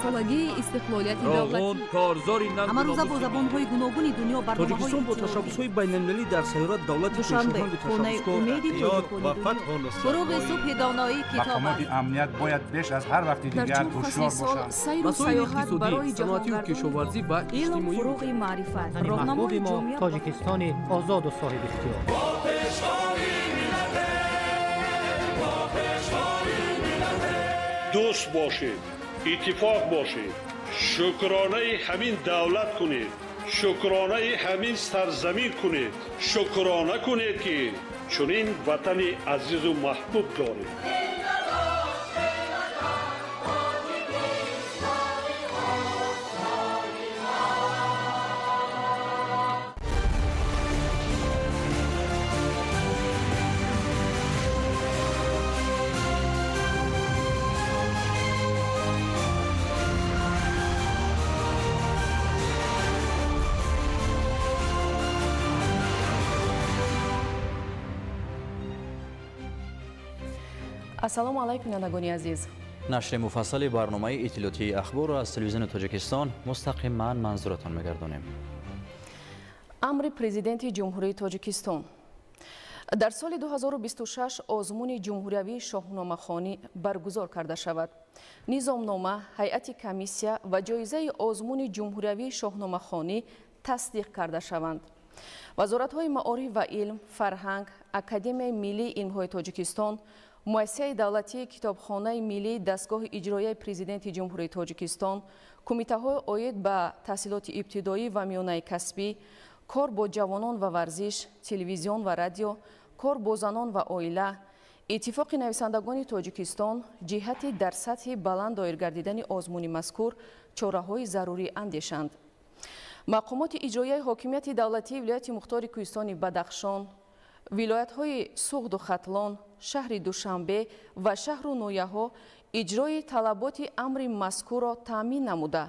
Солагии истиқлолияти Роғун корзори ҳамарӯза бо забонҳои гуногуни дунё Тоҷикистон бо ташаббусҳои байналмилалӣ дар сайёра давлати Душанбе, хонаи умеди ва фатҳу нусрат. Фуруғи субҳи доноӣ китоб Мақомоти амният бояд беш аз ҳар вақти Дар дигар чор фасли ҳушёр сол бошанд. сайру Масоили саёҳат иқтисодӣ, барои саноатию ҷаҳонгардони кишоварзӣ ва Илм иҷтимоӣ. фуруғи маърифат, Ватани роҳнамои маҳбуби мо ҷомеа. Тоҷикистони озоду соҳибихтиёр. Дӯст бошед, иттифоқ бошед, шукронаи ҳамин давлат кунед, шукронаи ҳамин сарзамин кунед, шукрона кунед, ки чунин ватани азизу маҳбуб доред. Ассалому алайкум, бинандагони азиз. Нашри муфассали барномаи иттилоотии ахборро аз телевизиони Тоҷикистон мустақиман манзуратон мегардонем. Амри Президенти Ҷумҳурии Тоҷикистон. Дар соли 2026 озмуни ҷумҳуриявии шоҳномахонӣ баргузор карда шавад. Низомнома, ҳайати комиссия ва ҷоизаи озмуни ҷумҳуриявии шоҳномахонӣ тасдиқ карда шаванд. Вазоратҳои маориф ва илм, фарҳанг, Академияи миллии илмҳои Тоҷикистон, Муассисаи давлатии Китобхонаи миллии дастгоҳи иҷроияи Президенти Ҷумҳурии Тоҷикистон, кумитаҳои оид ба таҳсилоти ибтидоӣ ва миёнаи касбӣ, кор бо ҷавонон ва варзиш, телевизион ва радио, кор бо занон ва оила, Иттифоқи нависандагони Тоҷикистон ҷиҳати дар сатҳи баланд доир гардидани озмуни мазкур чораҳои зарурӣ андешанд. Мақомоти иҷроияи ҳокимияти давлатии вилояти мухтори Кӯҳистони Бадахшон, вилоятҳои Суғду Хатлон, шаҳри Душанбе ва шаҳру ноҳияҳо иҷрои талаботи амри мазкурро таъмин намуда,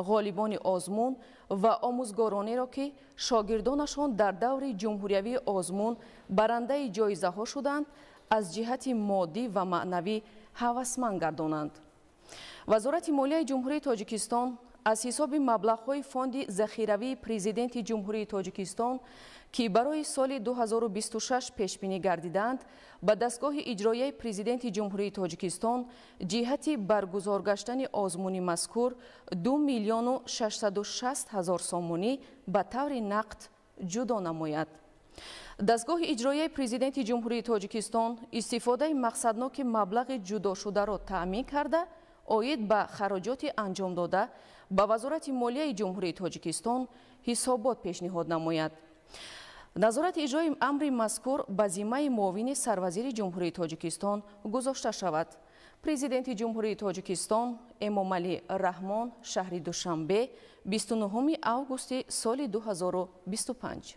ғолибони озмун ва омӯзгоронеро, ки шогирдонашон дар даври ҷумҳуриявии озмун барандаи ҷоизаҳо шуданд, аз ҷиҳати моддӣ ва маънавӣ ҳавасманд гардонанд. Вазорати молияи Ҷумҳурии Тоҷикистон аз ҳисоби маблағҳои фонди захиравии Президенти Ҷумҳурии Тоҷикистон, ки барои соли 2026 пешбинӣ гардидаанд, ба дастгоҳи иҷроияи Президенти Ҷумҳурии Тоҷикистон ҷиҳати баргузор гаштани озмуни мазкур 2 миллиону 660 ҳазор сомонӣ ба таври нақд ҷудо намояд. Дастгоҳи иҷроияи Президенти Ҷумҳурии Тоҷикистон истифодаи мақсадноки маблағи ҷудошударо таъмин карда, оид ба хароҷоти анҷомдода ба Вазорати молияи Ҷумҳурии Тоҷикистон ҳисобот пешниҳод намояд. Назорати иҷрои амри мазкур ба зиммаи муовини сарвазири Ҷумҳурии Тоҷикистон гузошта шавад. Президенти Ҷумҳурии Тоҷикистон Эмомалӣ Раҳмон, шаҳри Душанбе, 29 августи соли 2025.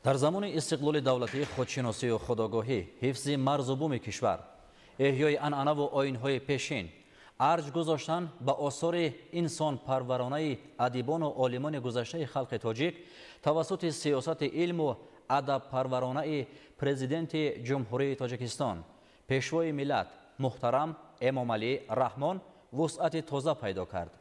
Дар замони истиқлоли давлатии худшиносию худогоҳӣ, ҳифзи марзу буми кишвар, эҳёи анъанаву оинҳои пешин, арҷ гузоштан ба осори инсонпарваронаи адибону олимони гузаштаи халқи тоҷик тавассути сиёсати илму адабпарваронаи Президенти Ҷумҳурии Тоҷикистон, Пешвои миллат муҳтарам Эмомалӣ Раҳмон вусъати тоза пайдо кард.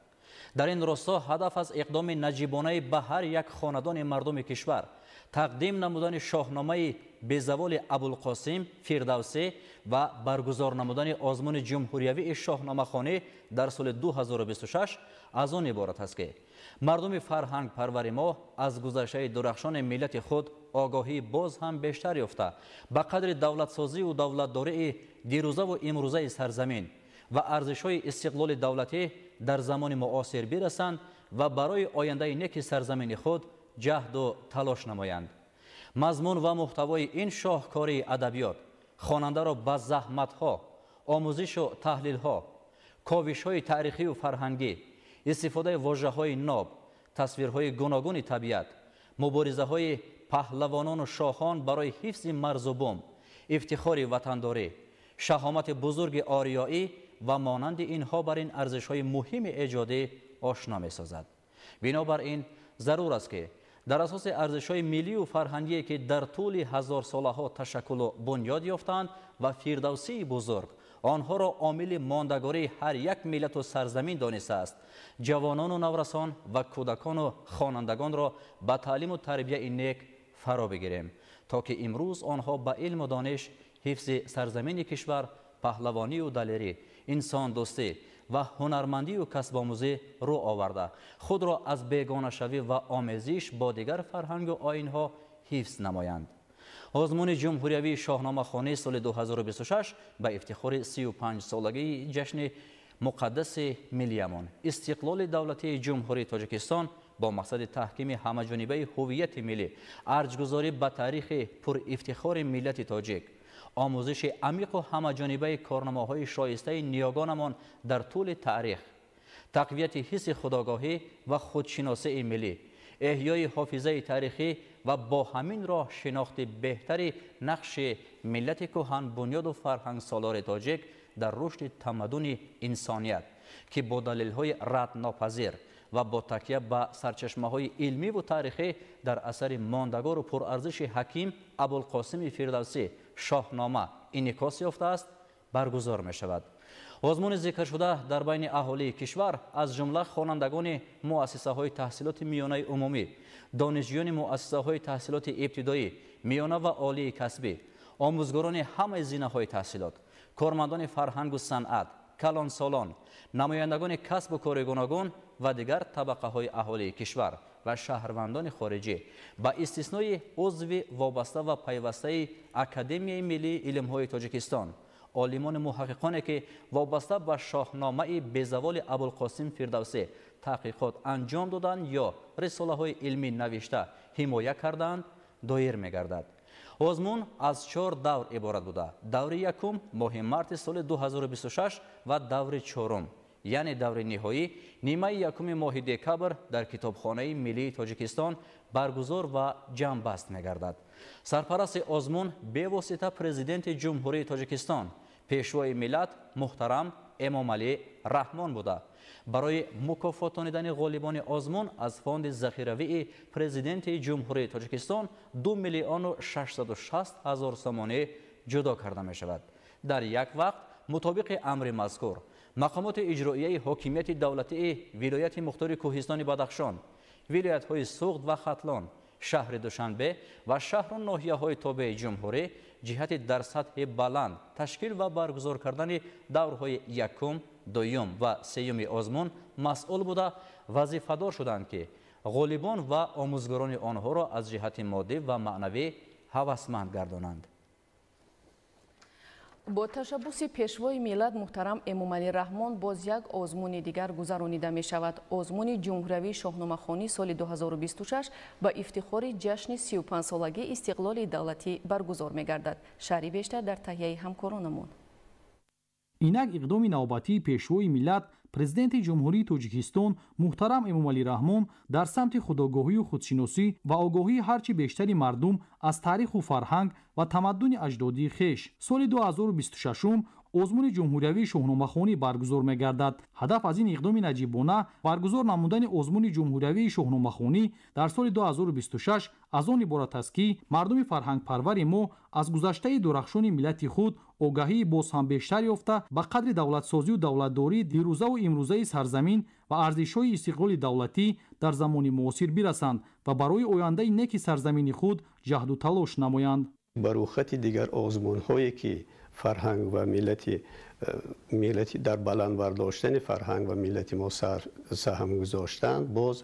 Дар ин росто ҳадаф аз иқдоми наҷибонаи ба ҳар як хонадони мардуми кишвар тақдим намудани шоҳномаи безаволи Абулқосим Фирдавсӣ ва баргузор намудани озмуни ҷумҳуриявии шоҳномахонӣ дар соли 2026 аз он иборат аст, ки мардуми фарҳангпарвари мо аз гузаштаи дурахшони миллати худ огоҳӣ боз ҳам бештар ёфта, ба қадри давлатсозию давлатдории дирӯзаву имрӯзаи сарзамин ва арзишҳои истиқлоли давлатӣ дар замони муосир бирасанд ва барои ояндаи неки сарзамини худ ҷаҳду талош намоянд. Мазмун ва муҳтавои ин шоҳкории адабиёт хонандаро ба заҳматҳо, омӯзишу таҳлилҳо, ковишҳои таърихию фарҳангӣ, истифодаи вожаҳои ноб, тасвирҳои гуногуни табиат, муборизаҳои паҳлавонону шоҳон барои ҳифзи марзу бум, ифтихори ватандорӣ, шаҳомати бузурги ориёӣ ва монанди инҳо бар ин арзишҳои муҳими эҷодӣ ошно месозад. Бинобар ин зарур аст, ки дар асоси арзишҳои миллию фарҳангие, ки дар тӯли ҳазорсолаҳо ташаккулу бунёд ёфтанд ва Фирдавсии бузург Онҳоро омили мондагории ҳар як миллату сарзамин донистааст. Ҷавонону наврасон ва кӯдакону хонандагонро ба таълиму тарбияи нек фаро бигирем, то ки имрӯз онҳо ба илму дониш, ҳифзи сарзамини кишвар, паҳлавонию далерӣ, инсондӯстӣ ва ҳунармандию касбомӯзӣ рӯ оварда, худро аз бегонашавӣ ва омезиш бо дигар фарҳангу оинҳо ҳифз намоянд. Озмуни ҷумҳуриявии шоҳномахонии соли 2026 ба ифтихори 35-солагии ҷашни муқаддаси миллиямон, истиқлоли давлатии Ҷумҳурии Тоҷикистон бо мақсади таҳкими ҳамаҷонибаи ҳуввияти миллӣ, арҷгузорӣ ба таърихи пурифтихори миллати тоҷик, омӯзиши амиқу ҳамаҷонибаи корномаҳои шоистаи ниёгонамон дар тӯли таърих, тақвияти ҳисси худогоҳӣ ва худшиносии миллӣ, эҳёи ҳофизаи таърихӣ ва бо ҳамин роҳ шинохти беҳтари нақши миллати кӯҳан бунёду фарҳангсолори тоҷик дар рушди тамаддуни инсоният, ки бо далелҳои раднопазир ва бо такя ба сарчашмаҳои илмиву таърихӣ дар асари мондагору пурарзиши ҳаким Абулқосими Фирдавсӣ «Шоҳнома» инъикос ёфтааст, баргузор мешавад. Озмуни зикршуда дар байни аҳолии кишвар, аз ҷумла хонандагони муассисаҳои таҳсилоти миёнаи умумӣ, донишҷӯёни муассисаҳои таҳсилоти ибтидоӣ, миёна ва олии касбӣ, омӯзгорони ҳамаи зинаҳои таҳсилот, кормандони фарҳангу санъат, калонсолон, намояндагони касбу кори гуногун ва дигар табақаҳои аҳолии кишвар ва шаҳрвандони хориҷӣ ба истиснои узви вобаста ва пайвастаи Академияи миллии илмҳои Тоҷикистон, олимони муҳаққиқоне ки вобаста ба шоҳномаи безаволи Абулқосим Фирдавсӣ таҳқиқот анҷом доданд ё рисолаҳои илмӣ навишта ҳимоя кардаанд, доир мегардад. Озмун аз 4 давр иборат буда, даври якум моҳи марти соли 2026 ва даври чорум, яъне даври ниҳоӣ, нимаи якуми моҳи декабр дар Китобхонаи миллии Тоҷикистон баргузор ва ҷамъбаст мегардад. Сарпарасти озмун бевосита Президенти Ҷумҳурии Тоҷикистон, Пешвои миллат муҳтарам Эмомалӣ Раҳмон буда, барои мукофотонидани ғолибони озмун аз фонди захиравии Президенти Ҷумҳурии Тоҷикистон 2 660 000 сомонӣ ҷудо карда мешавад. Дар як вақт мутобиқи амри мазкур мақомоти иҷроияи ҳокимияти давлатии вилояти мухтори Кӯҳистони Бадахшон, вилоятҳои Суғд ва Хатлон, шаҳри Душанбе ва шаҳру ноҳияҳои тобеи ҷумҳурӣ ҷиҳати дар сатҳи баланд ташкил ва баргузор кардани даврҳои якум, дуюм ва сеюми озмун масъул буда, вазифадор шуданд, ки ғолибон ва омӯзгорони онҳоро аз ҷиҳати моддӣ ва маънавӣ ҳавасманд гардонанд. Бо ташаббуси Пешвои миллат муҳтарам Эмомалӣ Раҳмон боз як озмуни дигар гузаронида мешавад. Озмуни ҷумҳуриявии шоҳномахонӣ соли 2026 ба ифтихори ҷашни 35-солагии истиқлоли давлатӣ баргузор мегардад. Шарҳи бештар дар таҳияи ҳамкоронамон. Инак иқдоми навбатии Пешвои миллат, Президенти Ҷумҳурии Тоҷикистон муҳтарам Эмомалӣ Раҳмон дар самти худогоҳию худшиносӣ ва огоҳии ҳарчи бештари мардум аз таъриху фарҳанг ва тамаддуни аҷдодии хеш. Соли 2026 озмуни ҷумҳуриявии шоҳномахонӣ баргузор мегардад. Ҳадаф аз ин иқдоми наҷибона баргузор намудани озмуни ҷумҳуриявии шоҳномахонӣ дар соли 2026 аз он иборат аст, ки мардуми фарҳангпарвари мо аз гузаштаи дурахшони миллати худ огаҳии боз ҳам бештар ёфта, ба қадри давлатсозию давлатдории дирӯзаву имрӯзаи сарзамин ва арзишҳои истиқлоли давлатӣ дар замони муосир бирасанд ва барои ояндаи неки сарзамини худ ҷаҳду талош намоянд. Ба рухати дигар озмунҳое ки фарҳанг ва миллати дар баланд бардоштани фарҳанг ва миллати мо саҳм гузоштанд, боз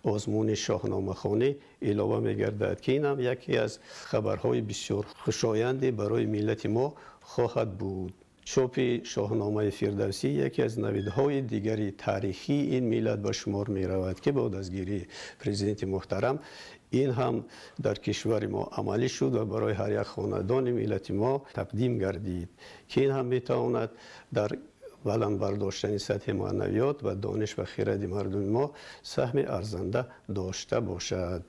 озмуни шоҳномахонӣ илова мегардад, ки ин ҳам яке аз хабарҳои бисёр хушоянде барои миллати мо хоҳад буд. Чопи шоҳномаи Фирдавсӣ яке аз навидҳои дигари таърихии ин миллат ба шумор меравад, ки бо дастгирии президенти муҳтарам ин ҳам дар кишвари мо амалӣ шуд ва барои ҳар як хонадони миллати мо тақдим гардид, ки ин ҳам метавонад дар баланд бардоштани сатҳи маънавиёт ва дониш ва хиради мардуми мо саҳми арзанда дошта бошад.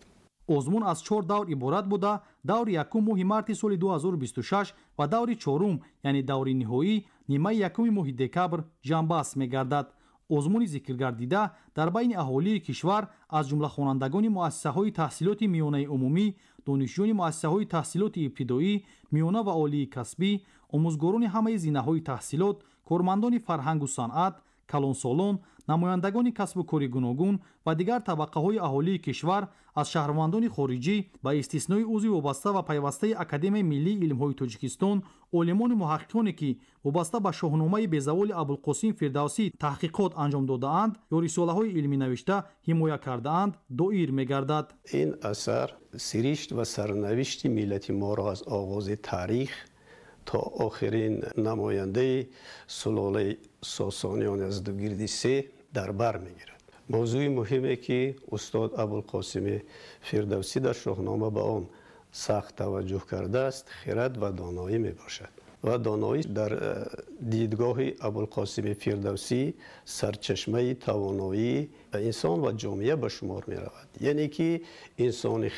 Озмун аз 4 давр иборат буда, даври якум моҳи марти соли 2026 ва даври чорум, яъне даври ниҳоӣ, нимаи якуми моҳи декабр ҷамъбаст мегардад. Озмуни зикргардида дар байни аҳолии кишвар, аз ҷумла хонандагони муассисаҳои таҳсилоти миёнаи умумӣ, донишҷӯёни муассисаҳои таҳсилоти ибтидоӣ, миёна ва олии касбӣ, омӯзгорони ҳамаи зинаҳои таҳсилот, кормандони фарҳангу санъат, калонсолон, намояндагони касбу кори гуногун ва дигар табақаҳои аҳолии кишвар аз шаҳрвандони хориҷӣ ба истиснои узви вобаста ва пайвастаи Академияи миллии илмҳои Тоҷикистон, олимону муҳаққиқоне ки вобаста ба шоҳномаи безаволи Абулқосим Фирдавсӣ таҳқиқот анҷом додаанд ё рисолаҳои илмӣ навишта ҳимоя кардаанд, доир мегардад. Ин асар сиришт ва сарнавишти миллати моро аз оғози таърих то охирин намояндаи сулолаи сосониён аз дугирди се дар бар мегирад. Мавзӯи муҳиме ки устод Абулқосими Фирдавсӣ дар Шоҳнома ба он сахт таваҷҷӯҳ кардааст, хирад ва доноӣ мебошад. Ва доноӣ дар дидгоҳи Абулқосими Фирдавсӣ сарчашмаи тавоноии инсон ва ҷомеа ба шумор меравад. Яъне ки инсони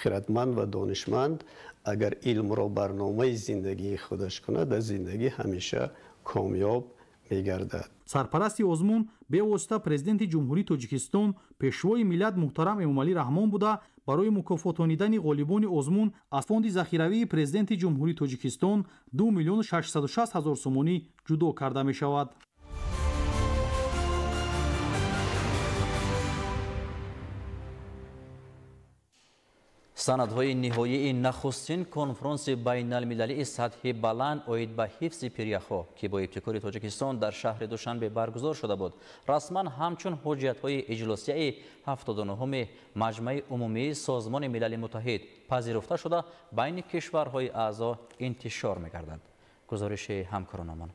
хиратманд ва донишманд агар илмро барномаи зиндагии худаш кунад, дар зиндагӣ ҳамеша комёб мегардад. Сарпарасти озмун бевосита Президенти Ҷумҳурии Тоҷикистон, Пешвои миллат муҳтарам Эмомалӣ Раҳмон буда, барои мукофотонидани ғолибони озмун аз фонди захиравии Президенти Ҷумҳурии Тоҷикистон 2 660 000 сомонӣ ҷудо карда мешавад. Санадҳои ниҳоии нахустин конфронси байналмилалии сатҳи баланд оид ба ҳифзи пиряхҳо, ки бо ибтикори Тоҷикистон дар шаҳри Душанбе баргузор шуда буд, расман ҳамчун ҳуҷҷатҳои иҷлосияи 79-уми Маҷмаи умумии Созмони Милали Муттаҳид пазируфта шуда, байни кишварҳои аъзо интишор мегардад. Гузориши ҳамкоронамон.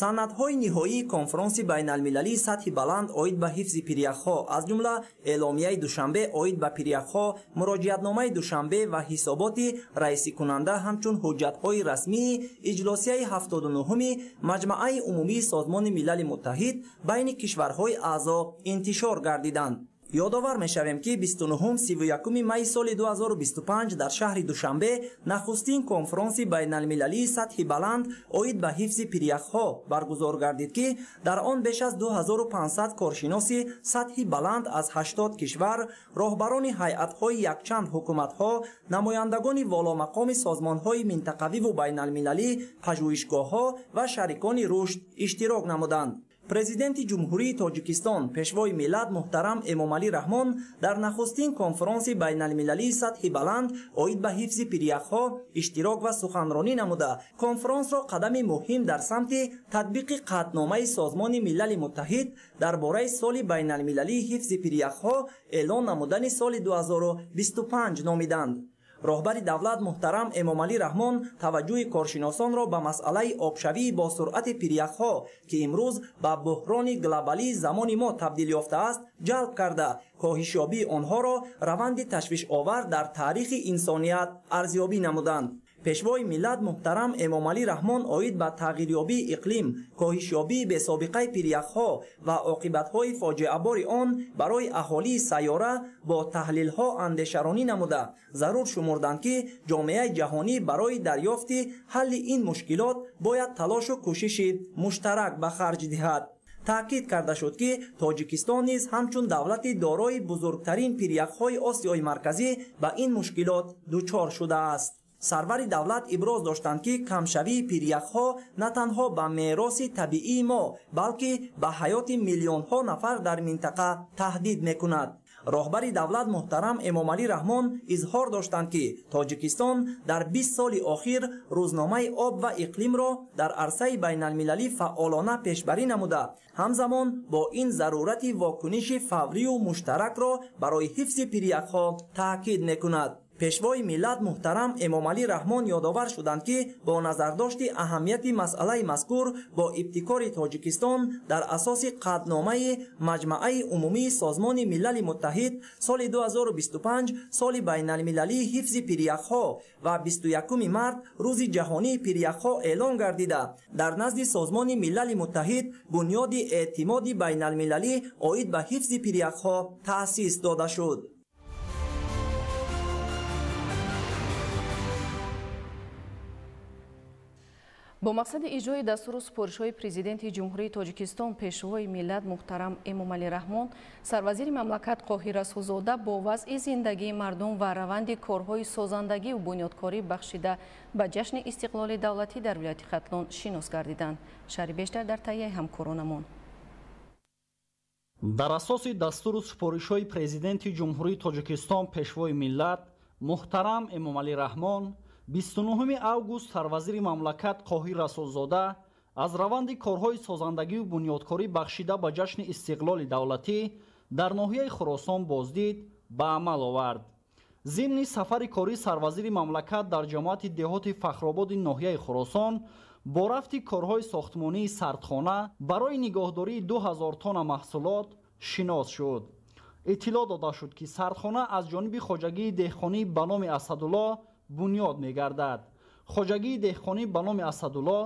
Санадҳои ниҳоии конфронси байналмилалии сатҳи баланд оид ба ҳифзи пиряхҳо, аз ҷумла эъломияи Душанбе оид ба пиряхҳо, муроҷиатномаи Душанбе ва ҳисоботи раисикунанда ҳамчун ҳуҷҷатҳои расмии иҷлосияи 79-уми Маҷмаъаи умумии Созмони Милали Муттаҳид байни кишварҳои аъзо интишор гардиданд. Ёдовар мешавем, ки 29-31 майи соли 2025 дар шаҳри Душанбе нахустин конфронси байналмилалии сатҳи баланд оид ба ҳифзи пиряхҳо баргузор гардид, ки дар он беш аз 2500 коршиноси сатҳи баланд аз 80 кишвар, роҳбарони ҳайатҳои якчанд ҳукуматҳо, намояндагони воломақоми созмонҳои минтақавиву байналмилалӣ, пажӯҳишгоҳҳо ва шарикони рушд иштирок намуданд. Президенти Ҷумҳурии Тоҷикистон, Пешвои миллат муҳтарам Эмомалӣ Раҳмон дар нахустин конфронси байналмилалии сатҳи баланд оид ба ҳифзи пиряхҳо иштирок ва суханронӣ намуда, конфронсро қадами муҳим дар самти татбиқи қатъномаи Созмони Милали Муттаҳид дар бораи соли байналмилалии ҳифзи пиряхҳо эълон намудани соли 2025 номиданд. Роҳбари давлат муҳтарам Эмомалӣ Раҳмон таваҷҷӯҳи коршиносонро ба масъалаи обшавии бо суръати пиряхҳо, ки имрӯз ба буҳрони глобалии замони мо табдил ёфтааст, ҷалб карда, коҳишёбии онҳоро раванди ташвишовар дар таърихи инсоният арзёбӣ намуданд. Пешвои миллат муҳтарам Эмомалӣ Раҳмон оид ба тағйирёбии иқлим, коҳишёбии бесобиқаи пиряхҳо ва оқибатҳои фоҷиабори он барои аҳолии сайёра бо таҳлилҳо андешаронӣ намуда, зарур шумурданд, ки ҷомеаи ҷаҳонӣ барои дарёфти ҳалли ин мушкилот бояд талошу кӯшиши муштарак ба харҷ диҳад. Таъкид карда шуд, ки Тоҷикистон низ ҳамчун давлати дорои бузургтарин пиряхҳои Осиёи Марказӣ ба ин мушкилот дучор шудааст. Сарвари давлат иброз доштанд, ки камшавии пиряхҳо на танҳо ба мероси табиии мо, балки ба ҳаёти миллионҳо нафар дар минтақа таҳдид мекунад. Роҳбари давлат муҳтарам Эмомалӣ Раҳмон изҳор доштанд, ки Тоҷикистон дар 20 соли охир рӯзномаи об ва иқлимро дар арсаи байналмилалӣ фаъолона пешбарӣ намуда, ҳамзамон бо ин зарурати вокуниши фаврию муштаракро барои ҳифзи пиряхҳо таъкид мекунад. Пешвои миллат муҳтарам Эмомалӣ Раҳмон ёдовар шуданд, ки бо назардошти аҳамияти масъалаи мазкур бо ибтикори Тоҷикистон дар асоси қатъномаи Маҷмаъаи умумии Созмони Милали Муттаҳид соли 2025 соли байналмилалии ҳифзи пиряхҳо ва 21 март рӯзи ҷаҳонии пиряхҳо эълон гардида, дар назди Созмони Милали Муттаҳид бунёди эътимоди байналмилалӣ оид ба ҳифзи пиряхҳо таъсис дода шуд. Бо мақсади иҷрои дастуру супоришҳои Президенти Ҷумҳурии Тоҷикистон, Пешвои миллат муҳтарам Эмомалӣ Раҳмон, сарвазири мамлакат Қоҳир Расулзода бо вазъи зиндагии мардум ва раванди корҳои созандагиву бунёдкорӣ бахшида ба ҷашни истиқлоли давлатӣ дар вилояти Хатлон шинос гардиданд. Шарҳи бештар дар таҳияи ҳамкоронамон. Дар асоси дастуру супоришҳои Президенти Ҷумҳурии Тоҷикистон, Пешвои миллат муҳтарам Эмомалӣ Раҳмон, 29 август сарвазири мамлакат Қоҳир Расулзода аз раванди корҳои созандагиву бунёдкорӣ бахшида ба ҷашни истиқлоли давлатӣ дар ноҳияи Хуросон боздид ба амал овард. Зимни сафари корӣ сарвазири мамлакат дар ҷамоати деҳоти Фахрободи ноҳияи Хуросон бо рафти корҳои сохтмонии сардхона барои нигоҳдории 2000 тонна маҳсулот шинос шуд. Иттилоъ дода шуд, ки сардхона аз ҷониби хоҷагии деҳқонӣ ба номи Асадулло бунёд мегардад. Хоҷагии деҳқонӣ ба номи Асадулло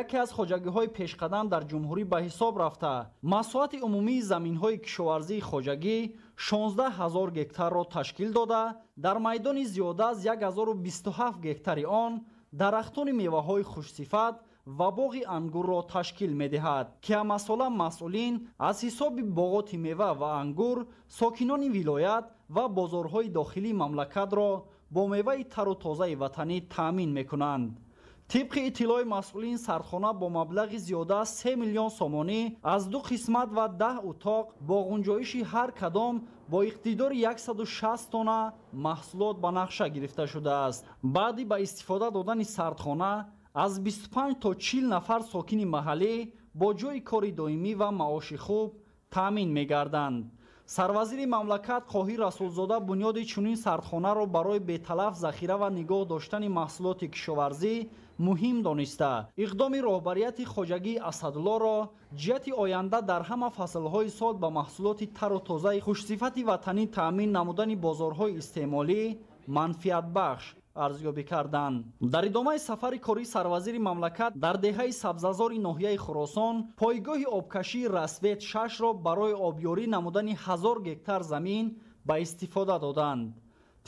яке аз хоҷагиҳои пешқадам дар ҷумҳурӣ ба ҳисоб рафта, масоҳати умумии заминҳои кишоварзии хоҷагӣ 16 000 гектарро ташкил дода, дар майдони зиёда аз 1027 гектари он дарахтони меваҳои хушсифат ва боғи ангурро ташкил медиҳад, ки ҳамасола масъулин аз ҳисоби боғоти мева ва ангур сокинони вилоят ва бозорҳои дохилии мамлакатро бо меваи тару тозаи ватанӣ таъмин мекунанд. Тибқи иттилои масъулин, сардхона бо маблағи зиёда аз 3 миллион сомонӣ аз 2 қисмат ва 10 утоқ бо ғунҷоиши ҳар кадом бо иқтидори 160 тонна маҳсулот ба нақша гирифта шудааст. Баъди ба истифода додани сардхона аз 25 то 40 нафар сокини маҳаллӣ бо ҷойи кори доимӣ ва маоши хуб таъмин мегарданд. Сарвазири мамлакат Қоҳир Расулзода бунёди чунин сардхонаро барои беталаф захира ва нигоҳ доштани маҳсулоти кишоварзӣ муҳим дониста, иқдоми роҳбарияти хоҷагии Асадуллоро ҷиҳати оянда дар ҳама фаслҳои сол ба маҳсулоти тару тозаи хушсифати ватанӣ таъмин намудани бозорҳои истеъмолӣ манфиатбахш арзёбӣ карданд. Дар идомаи сафари кории сарвазири мамлакат дар деҳаи Сабзазори ноҳияи Хуросон пойгоҳи обкашии Рассвет 6-ро барои обёрӣ намудани 1000 гектар замин ба истифода доданд.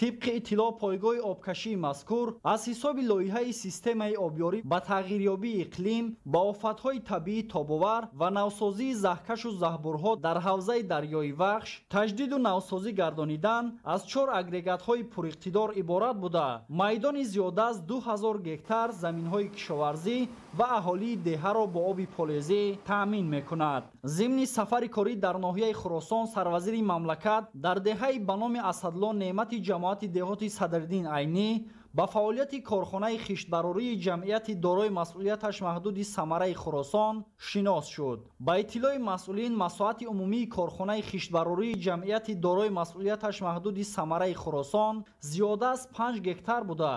Тибқи иттилоъ, пойгоҳи обкашии мазкур аз ҳисоби лоиҳаи системаи обёрӣ ба тағйирёбии иқлим, ба офатҳои табиӣ тобовар ва навсозии заҳкашу заҳбурҳо дар ҳавзаи дарёи Вахш таҷдиду навсозӣ гардонидан аз 4 агрегатҳои пуриқтидор иборат буда, майдони зиёда аз 2000 гектар заминҳои кишоварзӣ ва аҳолии деҳаро бо оби полезӣ таъмин мекунад. Зимни сафари корӣ дар ноҳияи Хуросон сарвазири мамлакат дар деҳаи ба номи Асадло Неъмати ҷамоати деҳоти Садриддин Айнӣ ба фаъолияти корхонаи хиштбарории ҷамъияти дорои масъулияташ маҳдуди Самараи Хуросон шинос шуд. Ба иттилои масъулин, масоҳати умумии корхонаи хиштбарории ҷамъияти дорои масъулияташ маҳдуди Самараи Хуросон зиёда аз 5 гектар буда,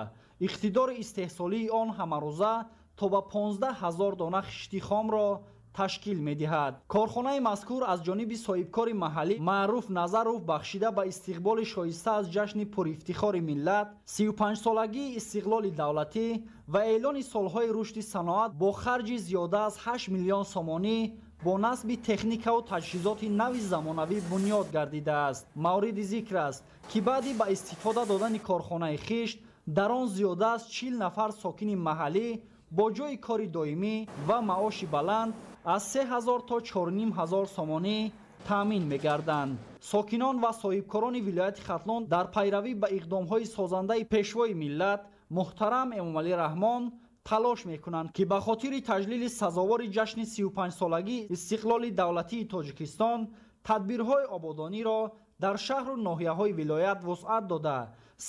иқтидори истеҳсолии он ҳамарӯза то ба 15 000 дона хишти хомро ташкил медиҳад. Корхонаи мазкур аз ҷониби соҳибкори маҳаллӣ Маъруф Назаров бахшида ба истиқболи шоиста аз ҷашни пурифтихори миллат, 35-солагии истиқлоли давлатӣ ва эълони солҳои рушди саноат бо харҷи зиёда аз 8 миллион сомонӣ бо насби техникаву таҷҳизоти нави замонавӣ бунёд гардидааст. Мавриди зикр аст, ки баъди ба истифода додани корхонаи хишт дар он зиёда аз 40 нафар сокини маҳаллӣ бо ҷойи кори доимӣ ва маоши баланд аз 3000 то 4500 сомонӣ таъмин мегарданд. Сокинон ва соҳибкорони вилояти Хатлон дар пайравӣ ба иқдомҳои созандаи Пешвои миллат муҳтарам Эмомалӣ Раҳмон талош мекунанд, ки ба хотири таҷлили сазовори ҷашни 35-солагии истиқлоли давлатии Тоҷикистон тадбирҳои ободониро дар шаҳру ноҳияҳои вилоят вусъат дода,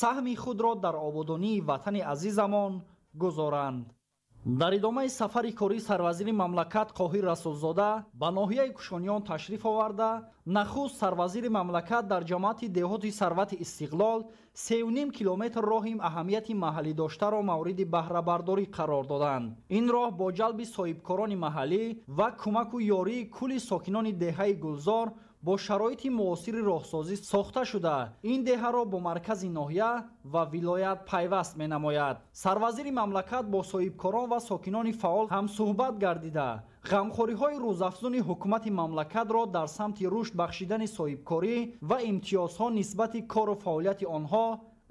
саҳми худро дар ободонии ватани азизамон гузоранд. Дар идомаи сафари кории сарвазири мамлакат Қоҳир Расулзода ба ноҳияи Кушониён ташриф оварда, нахуст сарвазири мамлакат дар ҷамоати деҳоти Сарвати Истиқлол 3,5 километр роҳи аҳамияти маҳаллӣ доштаро мавриди баҳрабардорӣ қарор доданд. Ин роҳ бо ҷалби соҳибкорони маҳаллӣ ва кӯмаку ёрии кулли сокинони деҳаи Гулзор бо шароити муосири роҳсозӣ сохта шуда, ин деҳаро бо маркази ноҳия ва вилоят пайваст менамояд. Сарвазири мамлакат бо соҳибкорон ва сокинони фаъол ҳамсӯҳбат гардида, ғамхориҳои рӯзафзуни ҳукумати мамлакатро дар самти рушд бахшидани соҳибкорӣ ва имтиёзҳо нисбати кору фаъолияти онҳо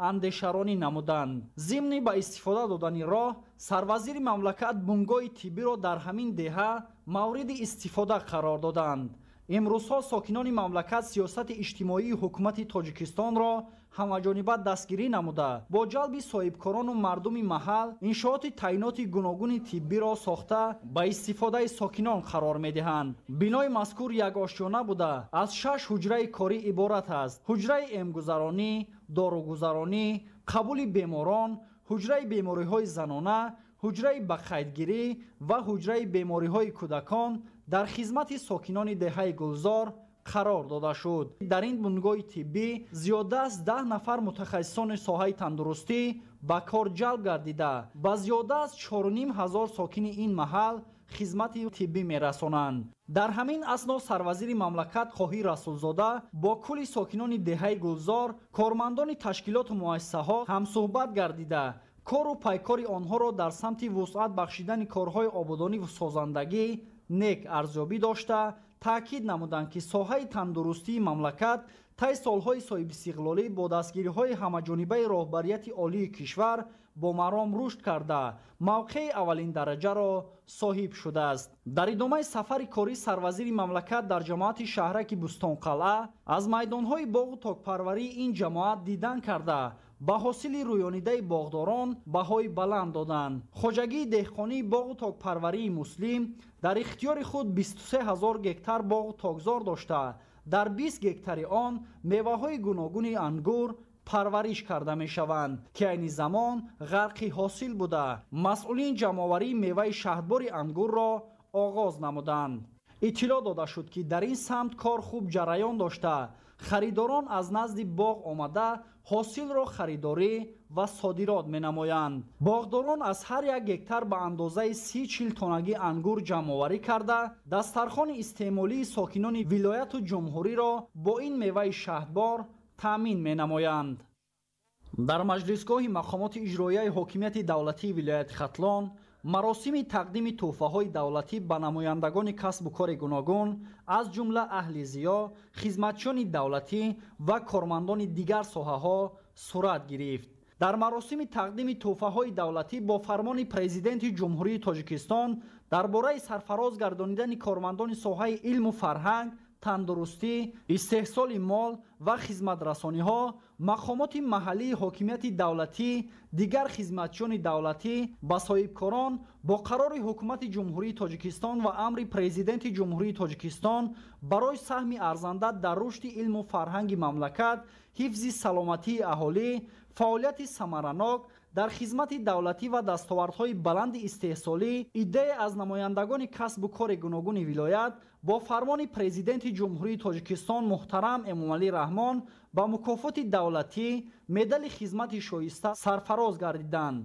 андешаронӣ намуданд. Зимни ба истифода додани роҳ, сарвазири мамлакат бунгоҳи тиббиро дар ҳамин деҳа мавриди истифода қарор доданд. Имрӯзҳо сокинони мамлакат сиёсати иҷтимоии ҳукумати Тоҷикистонро ҳамаҷониба дастгирӣ намуда, бо ҷалби соҳибкорону мардуми маҳал иншооти таъиноти гуногуни тиббиро сохта ба истифодаи сокинон қарор медиҳанд. Бинои мазкур якошёна буда, аз 6 ҳуҷраи корӣ иборат аст. Ҳуҷраи эмгузаронӣ, доругузаронӣ, қабули беморон, ҳуҷраи бемориҳои занона, ҳуҷраи ба қайдгирӣ ва ҳуҷраи бемориҳои кӯдакон дар хизмати сокинони деҳаи Гулзор қарор дода шуд. Дар ин бунгоҳи тиббӣ зиёда аз 10 нафар мутахассисони соҳаи тандурустӣ ба кор ҷалб гардида, ба зиёда аз 4500 сокини ин маҳал хизмати тиббӣ мерасонанд. Дар ҳамин асно сарвазири мамлакат Қоҳир Расулзода бо кулли сокинони деҳаи Гулзор, кормандони ташкилоту муассисаҳо ҳамсӯҳбат гардида, кору пайкори онҳоро дар самти вусъат бахшидани корҳои ободониву созандагӣ нек арзёбӣ дошта, таъкид намуданд, ки соҳаи тандурустии мамлакат тай солҳои соҳибистиқлолӣ бо дастгириҳои ҳамаҷонибаи роҳбарияти олии кишвар бо маром рушд карда, мавқеи аввалин дараҷаро соҳиб шудааст. Дар идомаи сафари корӣ сарвазири мамлакат дар ҷамоати шаҳраки Бустонқалъа аз майдонҳои боғу токпарварии ин ҷамоат дидан карда, ба ҳосили рӯёнидаи боғдорон баҳои баланд доданд. Хоҷагии деҳқонии боғу токпарварии Муслим дар ихтиёри худ 23 000 гектар боғу токзор дошта, дар 20 гектари он меваҳои гуногуни ангур парвариш карда мешаванд, ки айни замон ғарқи ҳосил буда, масъулин ҷамъоварии меваи шаҳдбори ангурро оғоз намуданд. Иттилоъ дода шуд, ки дар ин самт кор хуб ҷараён дошта, харидорон аз назди боғ омада ҳосилро харидорӣ ва содирот менамоянд. Боғдорон аз ҳар як гектар ба андозаи 30-40 тоннагӣ ангур ҷамъоварӣ карда, дастархони истеъмолии сокинони вилояту ҷумҳуриро бо ин меваи шаҳдбор таъмин менамоянд. Дар маҷлисгоҳи мақомоти иҷроияи ҳокимияти давлатии вилояти Хатлон маросими тақдими тӯҳфаҳои давлатӣ ба намояндагони касбу кори гуногун, аз ҷумла аҳли зиё, хизматчиёни давлатӣ ва кормандони дигар соҳаҳо сурат гирифт. Дар маросими тақдими тӯҳфаҳои давлатӣ бо фармони Президенти Ҷумҳурии Тоҷикистон дар бораи сарфароз гардонидани кормандони соҳаи илму фарҳанг, тандурустӣ, истеҳсоли мол ва хизматрасониҳо, мақомоти маҳаллии ҳокимияти давлатӣ, дигар хизматчиёни давлатӣ ба соҳибкорон бо қарори Ҳукумати Ҷумҳурии Тоҷикистон ва амри Президенти Ҷумҳурии Тоҷикистон барои саҳми арзанда дар рушди илму фарҳанги мамлакат, ҳифзи саломатии аҳолӣ, фаъолияти самаранок дар хизмати давлатӣ ва дастовардҳои баланди истеҳсолӣ, иддае аз намояндагони касбу кори гуногуни вилоят бо фармони Президенти Ҷумҳурии Тоҷикистон муҳтарам Эмомалӣ Раҳмон ба мукофоти давлатӣ медали хизмати шоиста сарфароз гардиданд.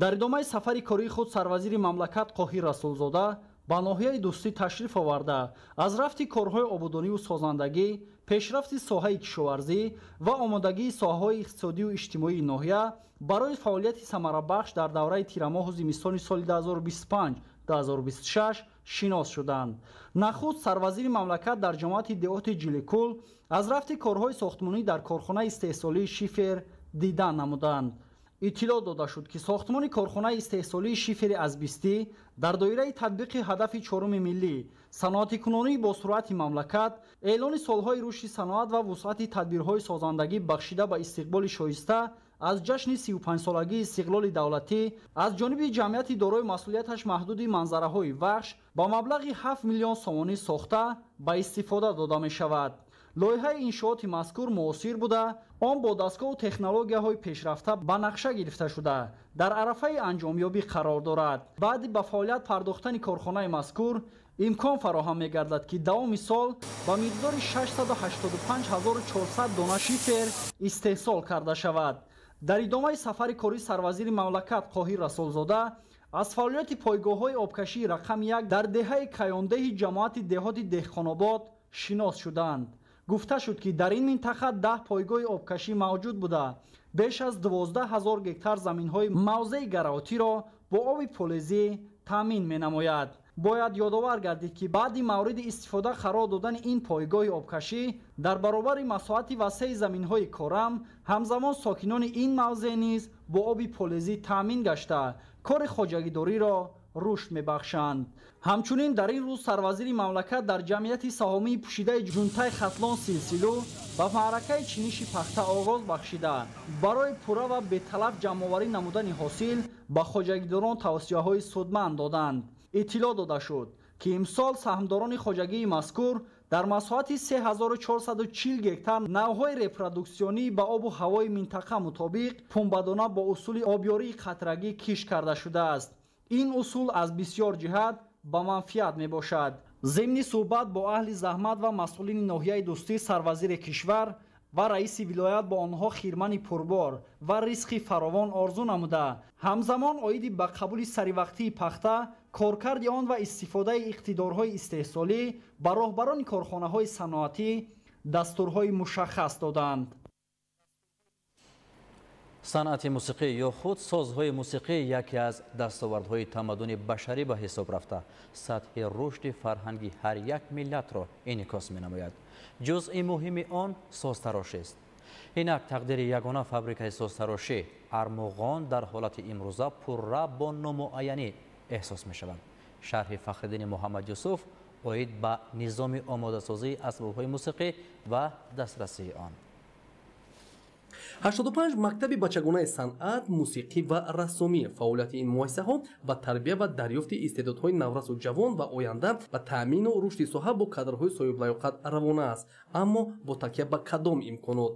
Дар идомаи сафари кории худ сарвазири мамлакат Қоҳир Расулзода ба ноҳияи Дӯстӣ ташриф оварда, аз рафти корҳои ободониву созандагӣ, пешрафти соҳаи кишоварзӣ ва омодагии соҳаҳои иқтисодию иҷтимоии ноҳия барои фаъолияти самарабахш дар давраи тирамоҳу зимистони соли 2025-2026 шинос шуданд. Нахуст сарвазири мамлакат дар ҷамоати деҳоти Ҷиликул аз рафти корҳои сохтмонӣ дар корхонаи истеҳсолии шифер дидан намуданд. Иттилоъ дода шуд, ки сохтмони корхонаи истеҳсолии шифери азбистӣ дар доираи татбиқи ҳадафи чоруми миллӣ, саноатикунонии босуръати мамлакат, эълони солҳои рушди саноат ва вусъати тадбирҳои созандагӣ бахшида ба истиқболи шоиста аз ҷашни 35-солагии истиқлоли давлатӣ аз ҷониби ҷамъияти дорои масъулияташ маҳдуди манзараҳои вахш ба маблағи 7 миллион сомонӣ сохта ба истифода дода мешавад. Лоиҳаи иншооти мазкур муосир буда, он бо дастгоҳу технологияҳои пешрафта ба нақша гирифта шуда, дар арафаи анҷомёбӣ қарор дорад. Баъди ба фаъолият пардохтани корхонаи мазкур имкон фароҳам мегардад, ки давоми сол ба миқдори 685 400 дона шифер истеҳсол карда шавад. Дар идомаи сафари кории сарвазири мамлакат Қоҳир Расулзода аз фаъолияти пойгоҳҳои обкашии рақами 1 дар деҳаи Каёндеҳи ҷамоати деҳоти Деҳқонобод шинос шуданд. Гуфта шуд, ки дар ин минтақа 10 пойгоҳи обкашӣ мавҷуд буда, беш аз 12 000 гектар заминҳои мавзеи гараотиро бо оби полезӣ таъмин менамояд. Бояд ёдовар гардид, ки баъди мавриди истифода қарор додани ин пойгоҳи обкашӣ дар баробари масоҳати васеи заминҳои корам, ҳамзамон сокинони ин мавзеъ низ бо оби полезӣ таъмин гашта, кори хоҷагидориро рушд мебахшанд. Ҳамчунин дар ин рӯз сарвазири мамлакат дар ҷамъияти саҳомии пӯшидаи ҷунтаи Хатлон Силсилу ба маъракаи чиниши пахта оғоз бахшида, барои пурра ва беталаф ҷамъоварӣ намудани ҳосил ба хоҷагидорон тавсияҳои судманд доданд. Иттилоъ дода шуд, ки имсол саҳмдорони хоҷагии мазкур дар масоҳати 3440 гектар навъҳои репродуксионӣ ба обу ҳавои минтақа мутобиқ пунбадона бо усули обёрии қатрагӣ кишт карда шудааст. Ин усул аз бисёр ҷиҳат ба манфиат мебошад. Зимни суҳбат бо аҳли заҳмат ва масъулини ноҳияи Дӯстӣ, сарвазири кишвар ва раиси вилоят бо онҳо хирмани пурбор ва ризқи фаровон орзу намуда, ҳамзамон оиди ба қабули саривақтии пахта, коркарди он ва истифодаи иқтидорҳои истеҳсолӣ ба роҳбарони корхонаҳои саноатӣ дастурҳои мушаххас доданд. Санъати мусиқӣ ё худ созҳои мусиқӣ яке аз дастовардҳои тамаддуни башарӣ ба ҳисоб рафта, сатҳи рушди фарҳанги ҳар як миллатро инъикос менамояд. Ҷузъи муҳими он созтарошист. Инак тақдири ягона фабрикаи созтарошӣ Армуғон дар ҳолати имрӯза пурра бо номуайянӣ эҳсос мешавад. Шарҳи Фахриддини Муҳаммад Юсуф оид ба низоми омодасозии асбобҳои мусиқӣ ва дастрасии он. 85 мактаби бачагонаи санъат, мусиқӣ ва рассомӣ. Фаъолияти ин муассисаҳо ба тарбия ва дарёфти истеъдодҳои наврасу ҷавон ва оянда ба таъмину рушди соҳа бо кадрҳои соҳиблаёқат равона аст. Аммо бо такя ба кадом имконот?